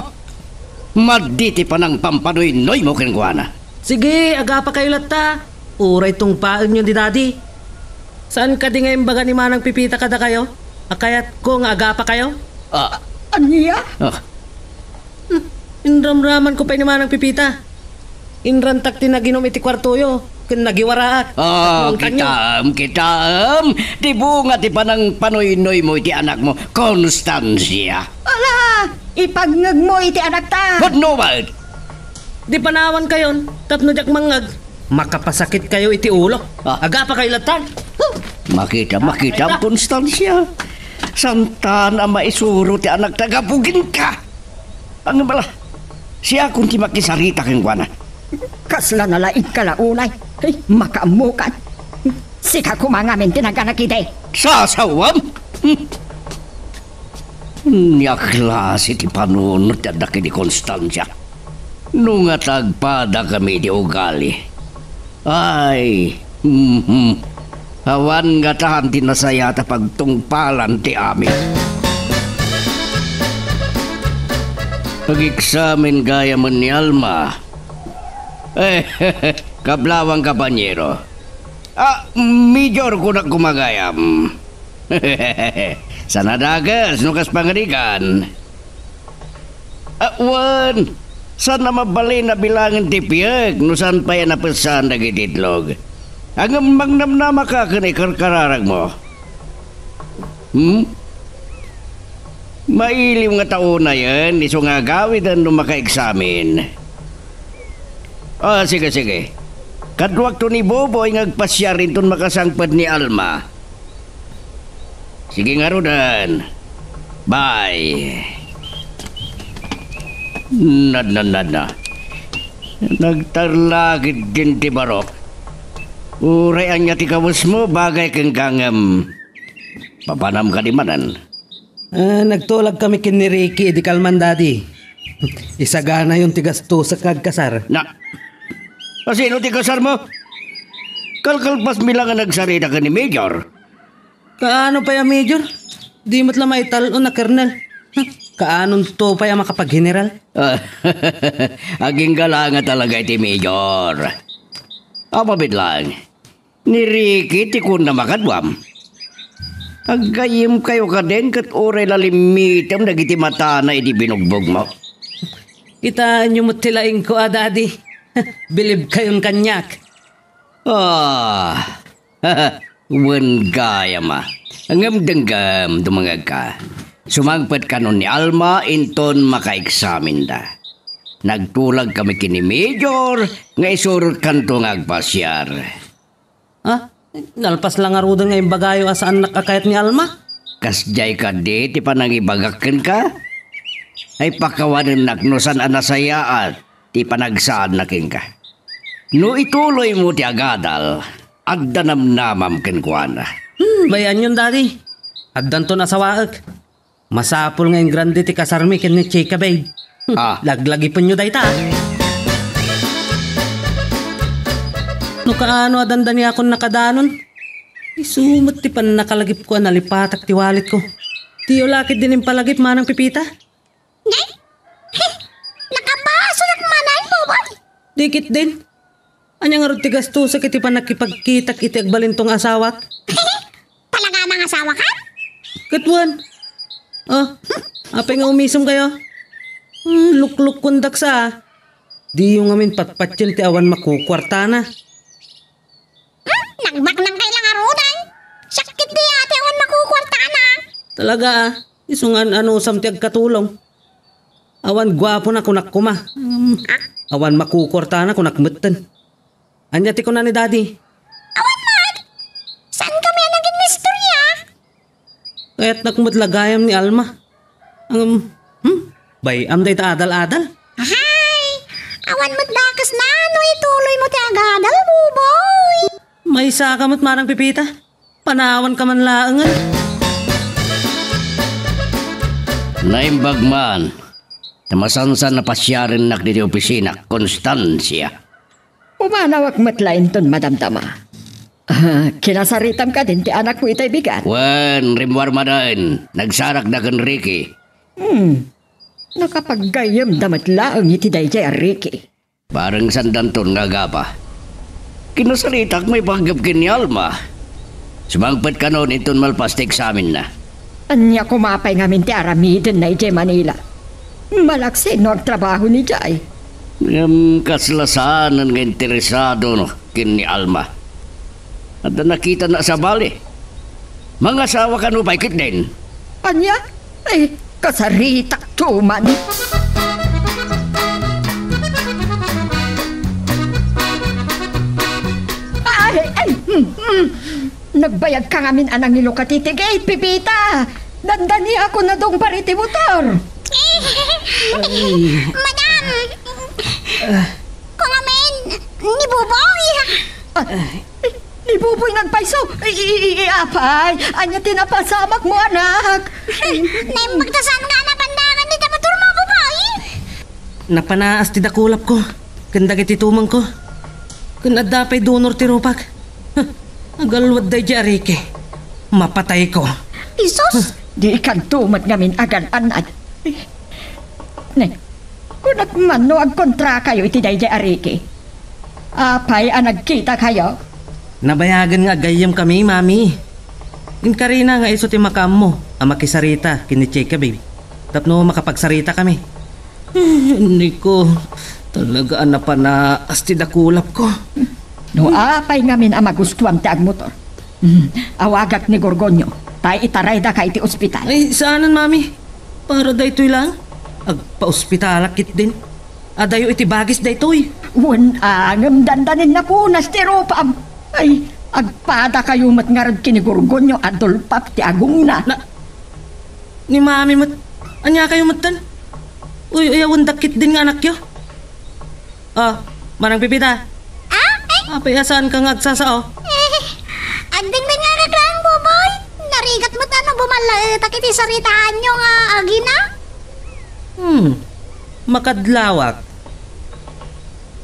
maddi ti panangpampanuynuymo kenkuana. Sige, agapakayo latta. Uray tungpaenyo ni Daddy. Saan kadi nga imbaga ni Manang Pipita kadakayo a kayatko nga agapakayo? Ah. Ania? Ah. Hmm, inramramanko pay ni Manang Pipita. Inrantak ti naginum iti kuartoyo ken nagiwaraak. Ah, Tapno untanyo. Kitaem, kitaem. Ti bunga ti panangpanuynuymo iti anakmo, Constancia. Ala, ipangngegmo iti anakta. Pudno met. Di panawankayon, tapno diak mangngeg. Makapasakitkayo iti ulo. Ah. Agapakayo latta. Huh! Makita, makita, Ay, Constancia. Santan a maisuro ti anakta gapu kenka. Ang bala, siakon ti makisarita kenkuana. Kasla nalaingka la unay. Ay, makaammokan. Sika koma ngamin ti naganak idi. Sasawam? Hmm. Ania klase ti panunot ti adda ken ni Constancia? No nga tagpada kami ti ugali. Ay, mhm. Awan ngatan ti nasayaat a pagtungpalan ti amin. Nag-eksamen gayam ni Alma. Eh, kablawang, kompanyero. Ah, Major, kunak koma gayam. Saan a dakes no kas pangarigan. Ah, wen, saan a mabalin a bilangen ti piek no saan pay a napessaan dagiti itlog. Ngem mangnamnamaka ken ikarkararagmo. Hmm? Mailim nga tao nayen, isu nga agawiden no makaeksamin. Ah, sige, sige. Kaduakto ni Boboy nga agpasiar inton makasangpet ni Alma. Sige ngaruden. Bye. Nadna, nadna. Nagtarlakid din ti barok. Uray ania ti kawesmo, bagay kenka ngem papanam kadi manen. Ah, nagtulag kami ken ni Ricky idi kalman, Daddy. Isaganayon ti gastusek nga agkasar. Na, asino ti kasarmo? Kalkalpasmi la nga nagsarita ken ni Major. Kaano pay a Major? Di met la maital-on a Colonel. Huh, kaanonto pay a makapaggeneral? Agingga la nga talaga iti Major. Apabit lang, ni Ricky ti kunam a kaduam. Aggayyemkayo kadin ket uray la limmitem dagiti matana idi binugbogmo. Kitaenyo met ti laingko a, Daddy. Bilibkayon kaniak. Ah, wen gayam a. Ngem denggem, dumangegka. Sumangpet kanon ni Alma inton makaeksaminda. Nagtulag kami ken ni Major nga isurotkanto nga agpasiar. Ha? Nalpas la ngaruden nga imbagayo a saannak a kayat ni Alma? Kasdiay kadi ti panangibagak kenka? Ay, pakawanennak no saan a nasayaat ti panagsaanna kenka. No ituloymo ti agadal, adda namnamam kenkuana. Hmm, bay-anyon, Daddy. Addanton asawaek. Masapul nga ingrande ti kasarmi ken ni Chika, babe. Hmm, ah, laglagipenyo dayta. No kaano a dandaniakon nakadanon, isu met ti pannakalagipko a nalipatak ti walitko. Diyo la ketdin impalagip, Manang Pepita? Ngay? He, nakabasolak manen, Boboy. Di ketdin. Ania ngarud ti gastusek iti pannakipagkitak iti agbalintong a asawak? Talaga a mangasawakan? Ket wen. Oh, apay nga umisumkayo? Hmm, luklukkondaksa. Diyo ngamin patpatien ti awan makukuartana. Hmm? Nagbaknang kay lang arudan. Sakit di ate awan makukuartana. Talaga, ah. Isu nga an-anusam ti agkatulong. Awan guapona kunak koma. Hmm, awan makukuartana kunak metten. Ania ti kuna ni Daddy? Awan met. Saan kami a nagin istorya? Kayatnak met la gayam ni Alma. Ngem, hmm? Bay-am dayta adal-adal? Ahay! Awan met dakes na no ituloymo ti agadal, Boboy! Maysaka met, Manang Pepita. Panawanka man laengen. Naimbag man, ta masansan a pasiarennak ditoy opisina, Constancia. Umanawak met la inton madamdama. Ah, kinasaritam kadin ti anakmo itay bigat? Wen, rimmuar manen, nagsarakda ken Ricky. Hmm. Nakapaggayyemda met laeng iti daydiay a Ricky. Bareng saandanton nga agapa. Kinasaritak maipanggep ken ni Alma. Sumangpet kanon inton malpas ti eksamenna. Ania koma pay ngamin ti aramidenna idiay Manila? Malaksid no agtrabaho idiay. Ngem kasla saanen nga interesado no ken ni Alma. Adda nakitana a sabali. Mangasawa kano pay ketdin? Ania? Ay, kasaritak to man. Ay, ay, mm, mm. Nagbayag ka ngamin a nangiloka ti ticket, Pepita. Dandaniakon a dungpar iti motor. Ay. Madam! Kungamin, ni Buboy! Ah, ni Buboy nagpayso! I, i, i, apay, ania ti napasamakmo, anak? Naimbag ta saan nga napandangan dita motormo, Buboy! Napanaas ti dakulapko ken dagiti tumengko. Ken adda pay donor ti rupak. Huh, agalwad daydiay a Ricky. Mapatayko. Jesus! Huh. Dikanto met ngamin agan-annad. Ne, kunak man no agkontrakayo iti daydiay a Ricky. Apay a nagkitakayo? Nabayagen nga agayyemkami, Mami. Inkarina nga isu ti makaammo a makisarita ken ni Chika, babe. Tapno makapagsaritakami. Niko, talaga a napanaas ti dakulapko. No apay ngamin a magustuam ti agmotor, hmm, awagak ni Gorgonio, ta itaraydaka iti ospital. Ay, saanen, Mami. Para daytoy lang? Agpaospitalak ketdin. Adayo iti bagis daytoy. Wen, a, ngem dandanin napunas ti rupam. Ay, agpadakayo met ngarud ken ni Gorgonio a dulpap ti agongna. Na, ni Mami met. Ania kayo metten? Uy, uyawendak ketdin nga anakyo. Ah, Manang Pipita. Ah? Eh? Apay a saanka nga agsasao? Eh, agdengdengngegak laeng, Boboy. Narigat met a no bumallaetak iti saritaanyo nga agina. Hmm, makadlawak.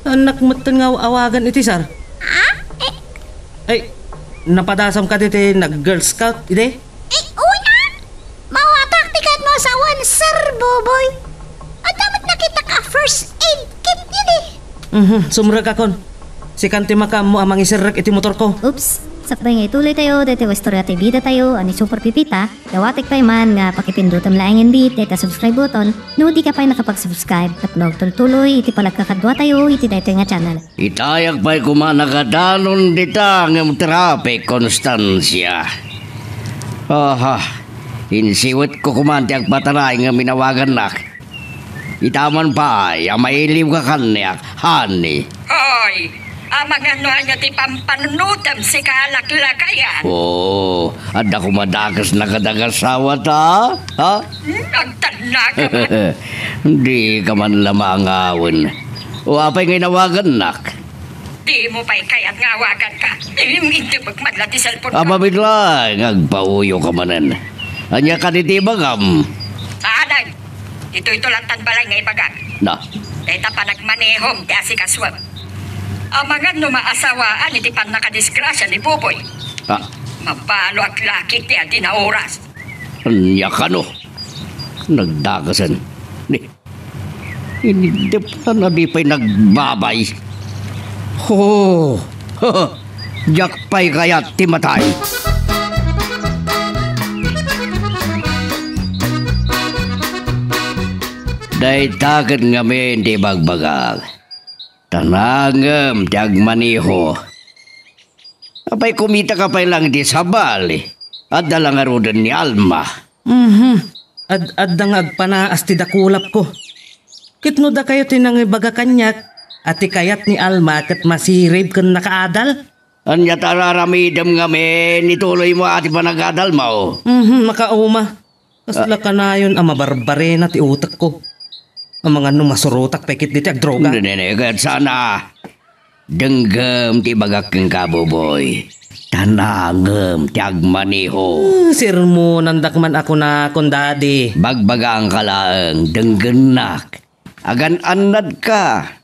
Saannak metten nga aw-awagan iti sir. Ah? Eh? Ay, napadasam kadi ti nag-Girl Scout, idi? Eh, una? Mawatak ti kayatmo a sawen, Sir Boboy. Adda met nakitak a first aid kit idi. Mhm, sumrekakon. Sikan ti makaammo a mangiserrek iti motorko. Oops! Sakbay nga ituloytayo daytoy nga istorya ti bidatayo a ni Super Pipita, dawatek pay man nga pakipindutem laengen dayta subscribe button no dika pay nakapag-subscribe tapno agtultuloy iti panagkakaduatayo iti daytoy nga channel. Itayak pay koma nagadanon dita ngem traffic, Constancia. Aha, insiwetko koman ti agpataray ngem inawagannak. Ita man pay a mailiwka kaniak, honey. Hoy, amangan no ania ti pampanunotem, sika a laklakayan? Oo, adda koma dakes na kadagasawata, ha? Hmm, agtannaka man. Dika man la maangawen. O apay nga inawagannak? Dimo pay kayat nga awaganka? Im, intibek man la ti cellphone ko. Apabit laeng, agpauyoka manen. Ania kadi ti ibagam? Anan, ditoy to latta balay nga ibagak. Na? Dayta panagmanehom ti asikasuem. Amangan no maasawaan iti pannakadisgrasia ni Boboy. Ah. Mabaloak la ketdi a di naoras. Ania kano? Nagdakesen. Ni, iniddepna a di pay nagbabay. Ho! Diak pay kayat ti matay. Dayta ket ngamin ti ibagbagak. Tanangem ti agmaneho. Apay, kumitaka pay laeng iti sabali? Adda la ngaruden ni Alma. Mhm. Ad-, adda nga agpanaas ti dakulapko. Ket no dakayo ti nangibaga kaniak a ti kayat ni Alma ket masirib ken nakaadal? Ania ti ar-aramidem ngamin? Ituloymo a ti panagadalmo. Mhm, makauma. Kasla kanayon a mabarbarena ti utekko. Amangan no masurotak pay ketdi ti agdroga. Nene, ket sana. Denggem ti ibagak kenka, Boboy. Tanangem ti agmaneho. Hmm, sermonandak man a kunakon, Daddy. Bagbagaanka laeng, denggennak. Agan-annadka.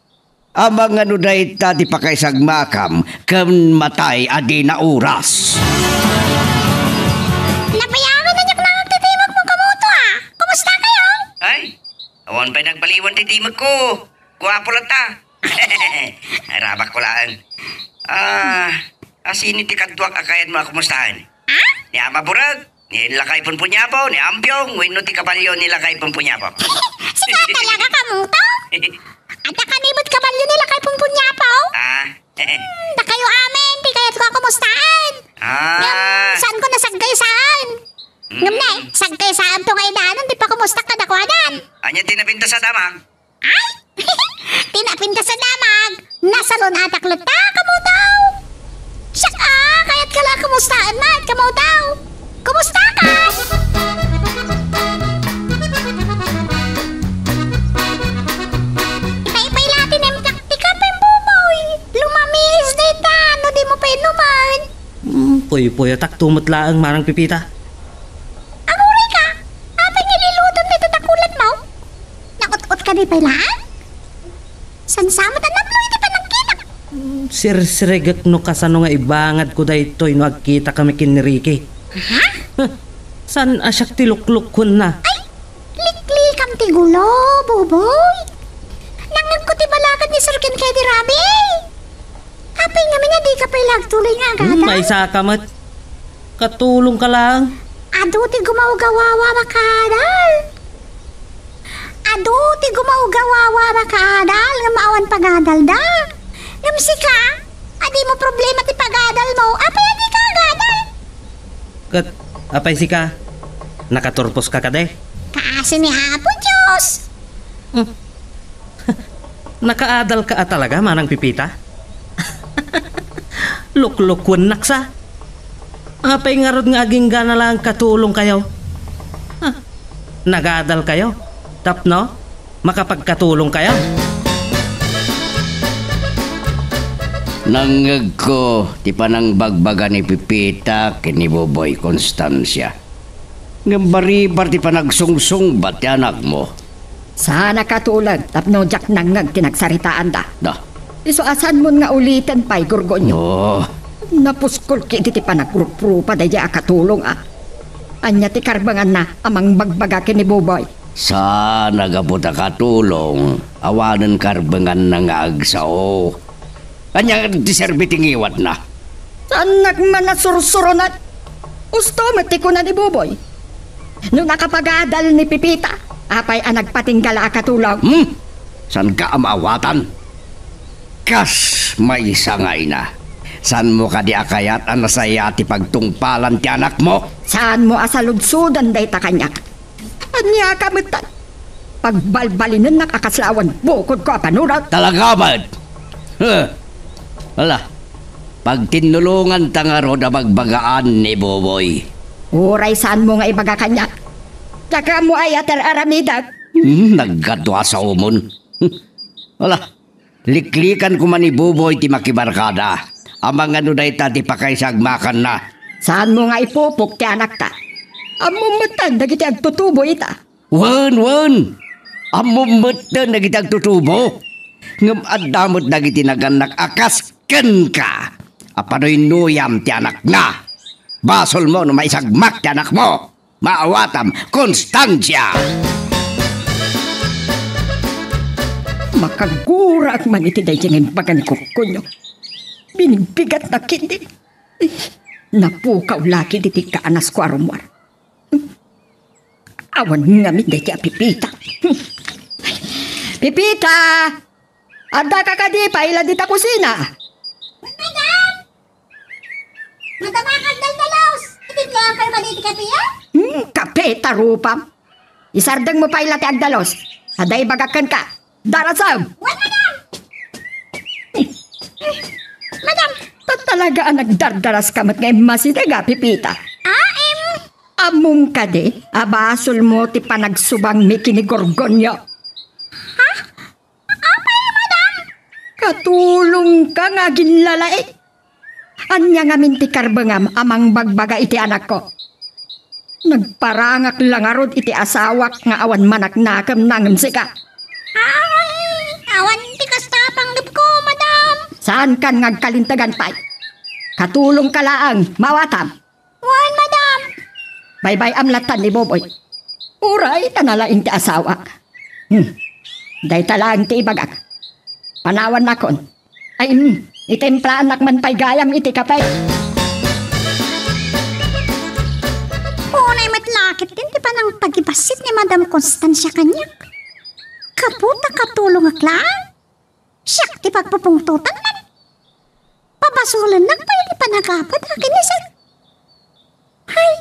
Amangan no dayta ti pakaisagmakam ken matay a di naoras. Napayawan a diak nangag ti timekmo, kamoto, a. Kumusta kayo? Ay, awan pay nagbaliwan ti timekko. Guapo latta. Arabakko laeng. Ah, asino ti kaduak a kayatmo a kumustaen? Ah? Ni Ama Burag? Ni Lakay Punpunyapo, ni Ampiong, wenno ti kabalio ni Lakay Punpunyapo? Sika talaga, kamoto? Adda kanimet kabalio ni Lakay Punpunyapo? Ah. Hmm, dakayo amin, ti kayatko a kumustaen. Ah. Ngem, saanko nasagkaysaan. Ngem ne, sagkaysaanto nga idanon ti pakumustak kadakuanan. Ania ti napintas a damag? Ay! Ti napintas a damag, nasarunatak latta, kamoto. Siak a, kayatka la a kumustaen met, kamoto. Kumusta ka? Ipay-ipay la ti naimpaktika, Pemboboy. Lumamihis dayta, no dimo painuman. Hmm, puypuyatak to met laeng, Manang Pipita. Aguray ka, apay nga ililutom dayta dakulatmo? Naut-ot ka di pay laeng? Sansamat a nablo iti panagkitak. Hmm, sirsirigek no kasano nga ibangadko daytoy no agkitakami ken ni Ricky. Ha? Huh, saan a siak ti luklukkonna? Ay, liklikam ti gulo, Boboy. Nangngegko ti balakat ni Sir Ken ken ni Rabi. Apay ngamin a dika pay la agtuloy nga agadal? Hmm, maysaka met. Katulongka laeng. Adu ti gumawgawawa makaadal. Adu ti gumawgawawa makaadal ngem awan pagadalda. Ngem sika, Adimo problema ti pagadalmo. Apay a dika agadal? Ket apay sika? Nakaturposka kadi? Kaasi ni Apo Dios. Hmm. Nakaadalka a talaga, Manang Pipita? Luklukuennak sa. Apay ngarud nga agingga laeng katulongkayo? Ha? Nagadalkayo tapno makapagkatulongkayo? Nangngegko ti panangbagbaga ni Pipita ken ni Boboy Constancia. Ngem baribar ti panagsungsungbat ti anakmo. Saan a katulong tapno diak nangngeg ti nagsaritaanda. Da. Isu a saanmon nga uliten pay, Gorgonio. Oh. Napuskol ketdi ti panagruprupa daydiay a katulong a. Ania ti karbenganna a mangbagbaga ken ni Boboy? Saan a gapu ta katulong, awanen karbenganna nga agsao. Ania ti serbi ti ngiwatna? Saannak man a sursuronen. Usto met ti kuna ni Boboy. No nakapagadal ni Pipita, apay a nagpatingga la a katulong? Hmm? Saanka a maawatan? Kas maysa nga ina, saanmo kadi a kayat a nasaya ti pagtungpalan ti anakmo? Saanmo a saludsoden dayta kaniak? Ania ka met? Pagbalbalinennak a kasla awan bukodko a panunot. Talaga met? Huh. Ala, pagtinnulonganta ngarud a bagbagaan ni Boboy. Uray saanmo nga ibaga kaniak. Diak ammo aya ti ar-aramidek. Hmm, naggadua sa umon. Ala, liklikan koma ni Boboy ti makibarkada. Amangan no dayta ti pakaisagmakanna. Saanmo nga ipupok ti anakta? Ammom metten dagiti agtutubo ita. Wen, wen. Ammom metten dagiti agtutubo. Ngem adda met dagiti nagannak a kas kenka a panuynuyam ti anakna. Basolmo no maisagmak ti anakmo. Maawatam, Constancia! Makaguraek man iti daydi nga imbaga ni Gorgonio. Binigbigatna ketdi. Napukaw la ketdi ti kaanasko a rummuar. Awan ngamin daydi a Pipita. Pipita! Addaka kadi paila dita kusina? Madam! Madam, agdaldalos! Ititloak kadi ti kape, a? Hmm, kape ta rupam. Isardengmo paila ti agdalos. Adda ibagak kenka. Darasem! Wen, madam! Madam! Ta talaga a nagdardaraska met nga immasideg a Pipita. Ah, em. Ammom kadi a basolmo ti panagsubangmi ken ni Gorgonio? Ha? Apay, madam? Katulongka nga aginlalaing. Ania ngamin ti karbengam a mangbagbaga iti anakko? Nagparangak la ngarud iti asawak nga awan manaknakemna ngem sika. Ay, awan ti kasta a panggepko, madam. Saankan nga agkalintegan pay. Katulongka laeng, maawatam. Wen, madam. Baybay-am latta ni Boboy. Uray ta nalaing ti asawak. Hmm. Dayta laeng ti ibagak. Panawannakon. Ay, hmm, itimplaannak man pay gayam iti kape. Unay met la ketdin ti panangpagibassit ni Madam Constancia kaniak. Gapu ta katulongak laeng. Siak ti pagpupungtotanna. Pabasolennak pay ti panagabada ken ni Sir. Hay,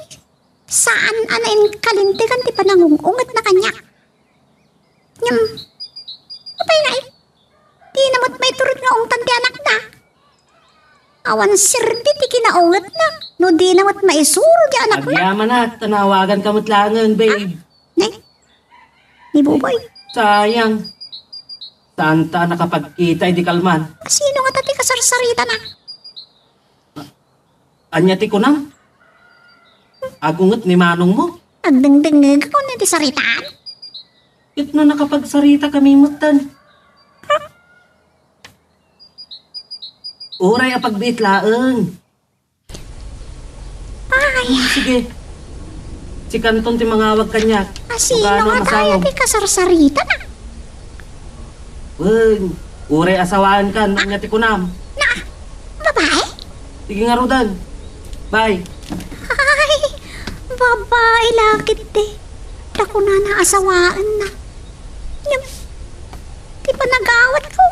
saan a nainkalintegan ti panangung-ungetna kaniak. Ngem, apay ngay? Dina met maiturod nga ungtan ti anakda. Awan serbi ti kinaungetna no dina met maisuro ti anakna. Agyamanak, ta nawaganka met laengen, babe. Ne? Ni Boboy? Sayang. Saanta a nakapagkita idi kalman. Sino ngata ti kasarsaritana? Ania ti kunam? Agunget ni manongmo? Agdengdengngegakon iti saritaan. Ket no nakapagsaritakami metten. Uray a pagbiit laeng. Ay. Hmm, sige. Si Kanton ti mangawag kaniak. Asino nga tayo ti kasarsarita na? Wen, uray asawaen kan, ania ti kunam? Na, babae? Sige nga rudan. Bye. Ay, babae lagit ti. Dakuna na asawaen na. Ngem, ti panagawat ko.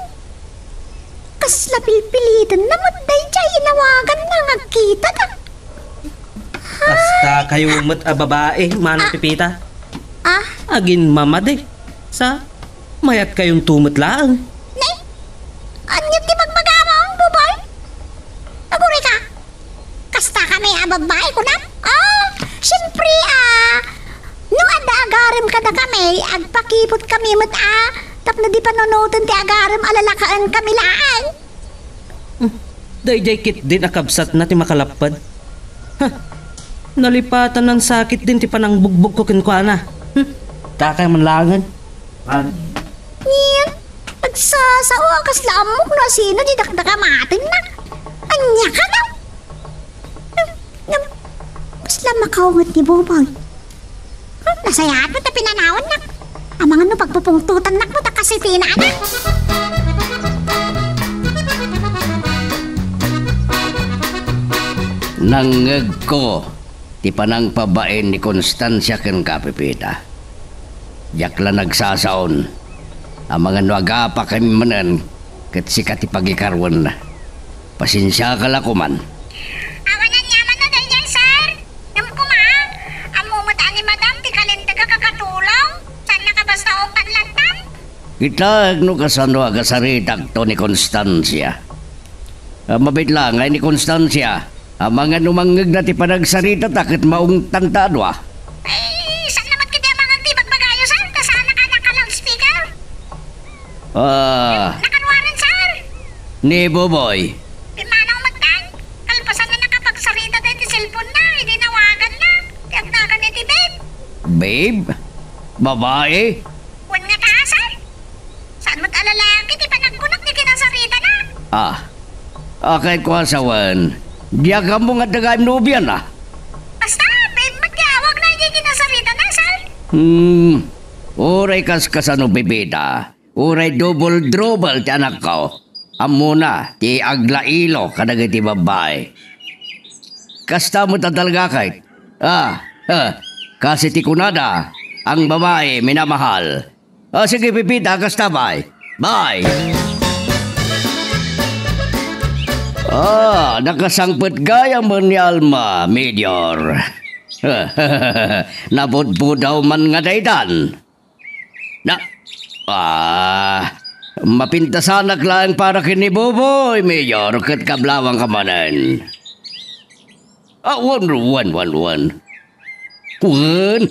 Kasla pilpiliten na met Kita ta. Kasta kayo met a babae, Manang Ah. Pepita. Ah? Agin mamadi. Sa, mayat kayonto met laeng. Nay, anya ti magmagama, Buboy? Aguray ka. Kasta kami a babae, kunam? Ah, siyempre, ah, no adda agarem kada kami, agpakipot kami met, ah, tapno di panunoten ti agarem a lalakaen kami laeng. Hmm, daydiay ketdin a kabsatna ti makalapped. Ha, nalipatan a sakit din ti panangbugbog ko kenkuana. Hmm, dakay man laengen. Ngem, agsasao a kasla ammok no asino ti dakdakamatenna. Ania kano? Ngem, kasla makaunget ni Buboy. Hmm, nasayaat met ti pinanawannak. Amangan no pagpupungtotannak met a kasitinaana. Nangngegko ti panangpabain ni Constancia kenka, Pepita. Diak la nagsasaon. Amangan no agapakami manen ket sika ti pagikaruenna. Pasensiaka la koman. Awan aniaman a daydiay, sir. Ngem koma, ammo met a ni Madam ti kalinteg a kakatulong. Saannak a basta ungkan lantan? Kitaek no kasano a kasaritakto ni Constancia. Ah, mabit la ngay ni Constancia. Amangan no mangngegna ti panagsaritata ket maungtanta a dua. Ay, saanna met ketdi a mangngeg ti ibagbagayo, sir? Ta saanak a naka-loudspeaker. Ah. Nakaruaren, sir. Ni Buboy. Pimmanaw met, tan. Kalpasan a nakapagsarita dayta ti cellphone-na, idi nawaganna. Ti agnagan iti babe. Babe? Babae? Wen ngata, sir. Saan met a lalaki ti panagkunak ti kinasaritana? Ah. Akay kua sawen, diak ammo nga adda gayam nobiana. Basta, babe met ti awagna idiay kinasaritana, sir. Hmm. Uray kaskasano, Pepita. Uray double-double ti anakko. Ammona ti aglailo kadagiti babbai. Kasta met a talaga ket. Ah, eh, kasi ti kunada, ang babae minamahal. Ah, sige, Pepita, kasta, bye. Bye. Ah, nakasangpet gayam ni Alma, Major. Napudpudaw man nga daytan. Na, ah, mapintasanak laeng para ken ni Buboy, Major, ket kablawangka manen. Ah, wen, wen, wen, wen. Wen,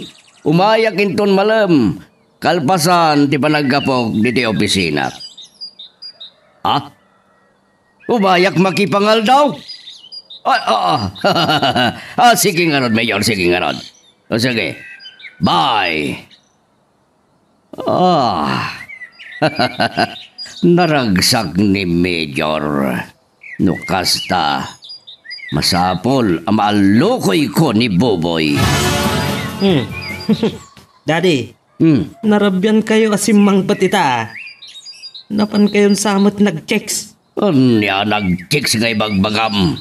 umayak inton malem, kalpasan ti panaggapok ditoy opisina. Ah? Umayak makipangaldaw? Ah, ah, ah. Ah, sige ngarud, Major, sige ngarud. O, sige. Bye. Ah. Naragsak ni Major. No kasta, masapul a maallukoyko ni Buboy. Hmm. Daddy, Hmm. Narabian kayo a simmangpet ita, ah. Napan kayon sa met nag-chicks? Ania nag-chicks nga ibagbagam?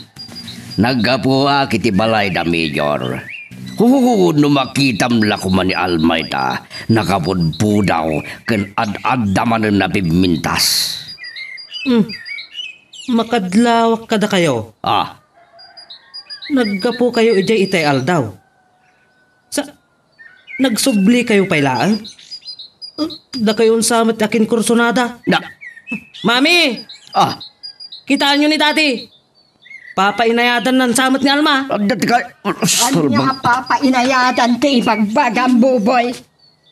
Naggapuak iti balay da Major. Huhuhuhud no makitam la koma ni Alma ita, nakapudpudaw ken ad-adda manen a pimmintas. Hmm. Makadlawak kadakayo. Ah. Naggapu kayo idiay itay aldaw. Sa, nagsubli kayo pay laeng? Eh, dakayon sa met a kinkursunada. Na- Mami! Ah. Kitaan nyo ni Daddy. Papainayadan nan sa met ni Alma. Anya papainayadan ti ibagbagam, Buboy?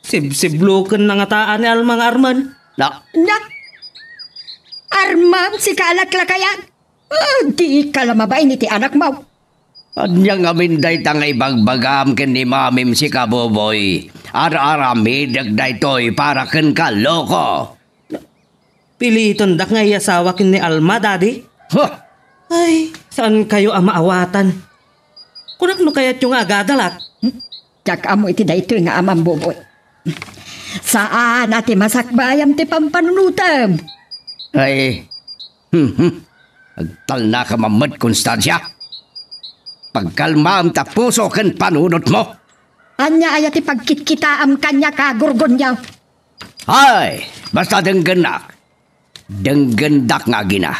Sibsibluken na ngata ni Alma nga armen. Na- Na- Armam, sika a laklakayan? Ah, di ka la mabain iti anakmo. Ania ngamin dayta nga ibagbagam ken ni Mamim sika, Buboy? Ar-aramidek daytoy para kenka, loko. Pilitondak nga iyasawa ken ni Alma, Daddy? Huh! Ay, saan kayo a maawatan? Kunak no kayatyo nga agadalak? Hmm? Diak ammo iti daytoy nga amam, Buboy. Saan a ti masakbayam ti pampanunotem. Ay, hmm, hmm. Agtalnaka mammed, Constancia. Pagkalmaam ta puso ken panunotmo. Ania aya ti pagkitkitaam kaniak a Gorgonio? Ay, basta denggennak. Denggendak nga agina.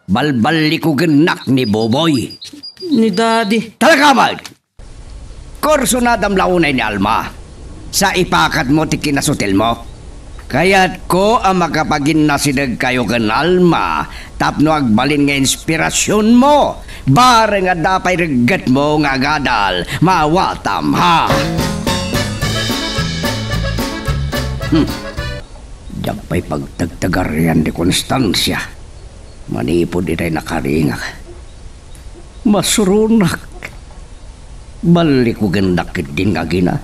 Balballikugennak ni Boboy. Ni Daddy. Talaga man! Kursunadam la unay ni Alma. Sa ipakatmo ti kinasutilmo. Kayatko a makapaginnasidegkayo ken Alma tapno agbalin nga inspirasionmo. Bareng adda pay reggetmo nga agadal, maawatam, ha? Hmm. Diak pay pagtagtagarian ni Constancia. Manipud itay nakaringak. Masuronak. Ballikugennak ketdin nga agina.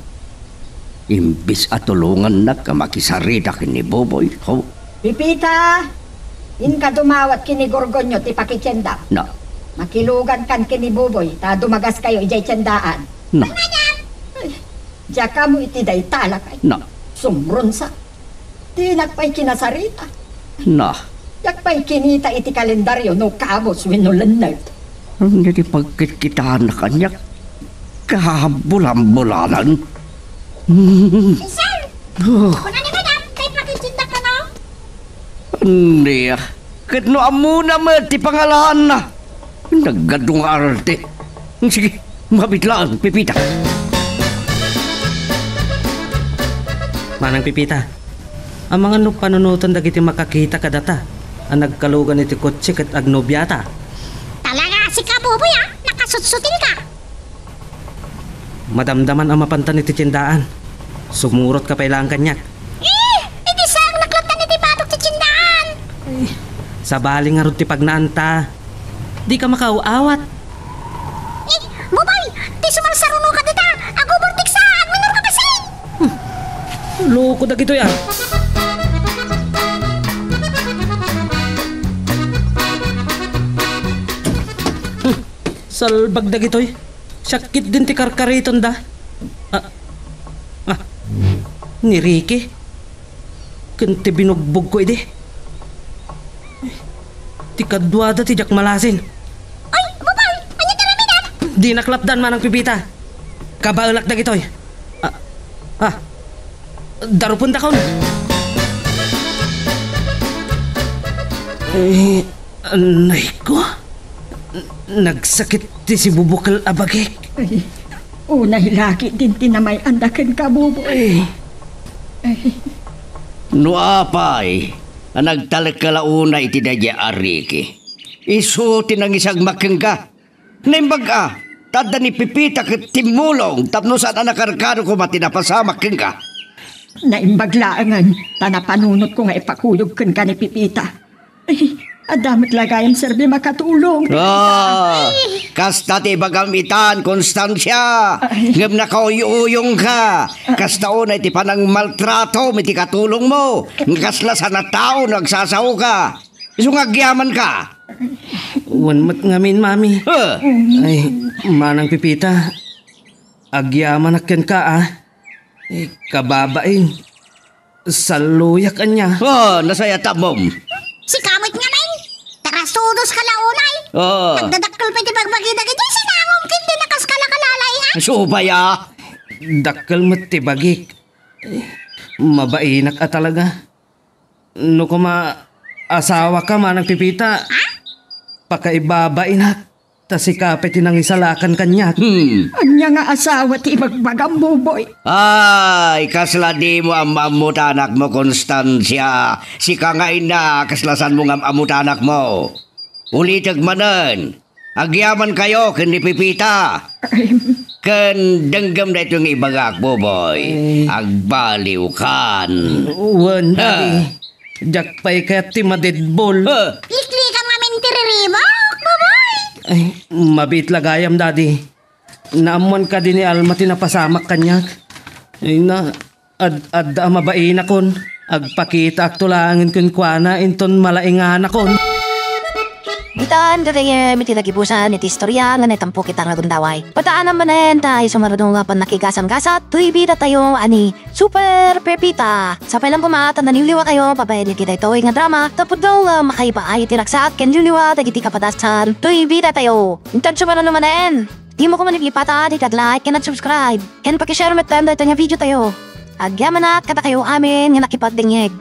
Imbes a tulongannak a makisarita ken ni Boboy, ho? Pipita! Inka dumawat ken ni Gorgonio ti pakitienda. Na. Makilugankan ken ni Boboy ta dumagaskayo idiay tiendaan. Na. Ay, diak ammo iti dayta, lakay. Na. Sumronsa. Dinak pay kinasarita. Na. Diak pay kinita iti kalendario no kabus wenno lenneg. Ania ti pagkitkitaanna kaniak? Kabulanbulanan. Sir! Oh. Kuna ni Madam, kay pakitsindak kano? Ania? Ket no ammona met ti pangalaanna. Nagadu nga arte. Sige, mabitlaan, Pipita. Manang Pipita, amangan no panunoten dagiti makakita kadata a nagkalugan iti kotse ket agnobiata. Talaga, sika, Buboy, a? Nakasutsutilka. Madamdaman a mapantan iti tiendaan. Sumurotka pay laeng kaniak. Eh, idi saan naklattan iti batok ti tiendaan? Sabali ngarud ti pagnaanta. Dika makaaw-awat. Eh, Buboy, ti sumarsarunoka dita, agubortiksa, agminurka basin! Hmm. Loko dagitoy, a. Hmm. Salbag dagitoy. Siak ketdin ti karkaritonda. Ah. Ah. Ni Ricky. Ken ti binugbogko idi. Ti kaduada ti diak malasin. Ay, Buboy! Ania ti aramidem? Dinak lapdan, Manang Pipita. Kabaelak dagitoy. Ah. Ah. Darupendakon. Eh, Anay ko, n-, nagsakit ti sibubukel a bagik. Ay, unay la ketdin ti namay-anda kenka, Buboy. Ay. Ay. No apay a nagtalekka la unay iti daydiay a Ricky, isu ti nangisagmak kenka. Naimbag a, ta adda ni Pipita ket timmulong tapno saan a nakarkado koma ti napasamak kenka. Naimbag laengen, ta napanunotko nga ipakuyog kenka ni Pipita. Ay, adda met la gayam serbi makatulong. Ah, kasta ti ibagam itan, Constancia. Ay. Ngem nakauy-uyongka. Kasta unay ti panangmaltratom iti katulongmo. Nga kasla saan a tao no agsasaoka. Isu nga agyamanka. Wen met ngamin, Mami. Ah. Ay, Manang Pipita. Agyamanak kenka, a. Eh, kababain. Salloyak ania? Oh, nasayaat ammom. Sika met ngamin. Tarasudoska la unay. Oh. Nagdadakkel pay ti bagbagi dagiti sinangom ken di nakaskala kalalay, a? Subay, a. Dakkel met ti bagik. Eh, mabainak a talaga. No koma, asawaka, Manang Pipita. Ha? Pakaibabainak. Ta sika pay ti nangisalakan kaniak. Hmm. Ania nga asawa ti ibagbagam, Buboy? Ay, kasla dimo am-ammo ti anakmo, Constancia. Sika nga ina, kasla saanmo nga am-ammo ti anakmo. Ulitek manen, agyamankayo ken ni Pipita. Ay. Ken denggem daytoy nga ibagak, Buboy. Ay. Agbaliwkan. Wen, Daddy. Diak pay kayat ti madedbol. Ah. Liklikam ngamin ti riribuk, Buboy! Ay, mabiit la gayam, Daddy. Naammoan kadi ni Alma ti napasamak kaniak? Ay na, ad-, adda a mabainakon. Agpakitaakto laengen kenkuana inton malainganakon. Ditan gagayyem iti nagibusan iti istoria nga naitampok ita nga gundaway. Pataanam manen ta isu ngarud nga pannakigasam-gasat toy bidatayo a ni Super Pepita. Sapay lang koma ta naliwliwatayo babaen iti daytoy nga drama tapno nga makaipaay iti ragsak ken liwliwa dagiti kapadasan toy bidatayo. Intan sumaruno manen, dimo koma lipatan iti ag-like ken ag-subscribe ken paki-share metten daytoy nga video tayo. Agyamanak kadakayo amin nga nakipagdengngeg.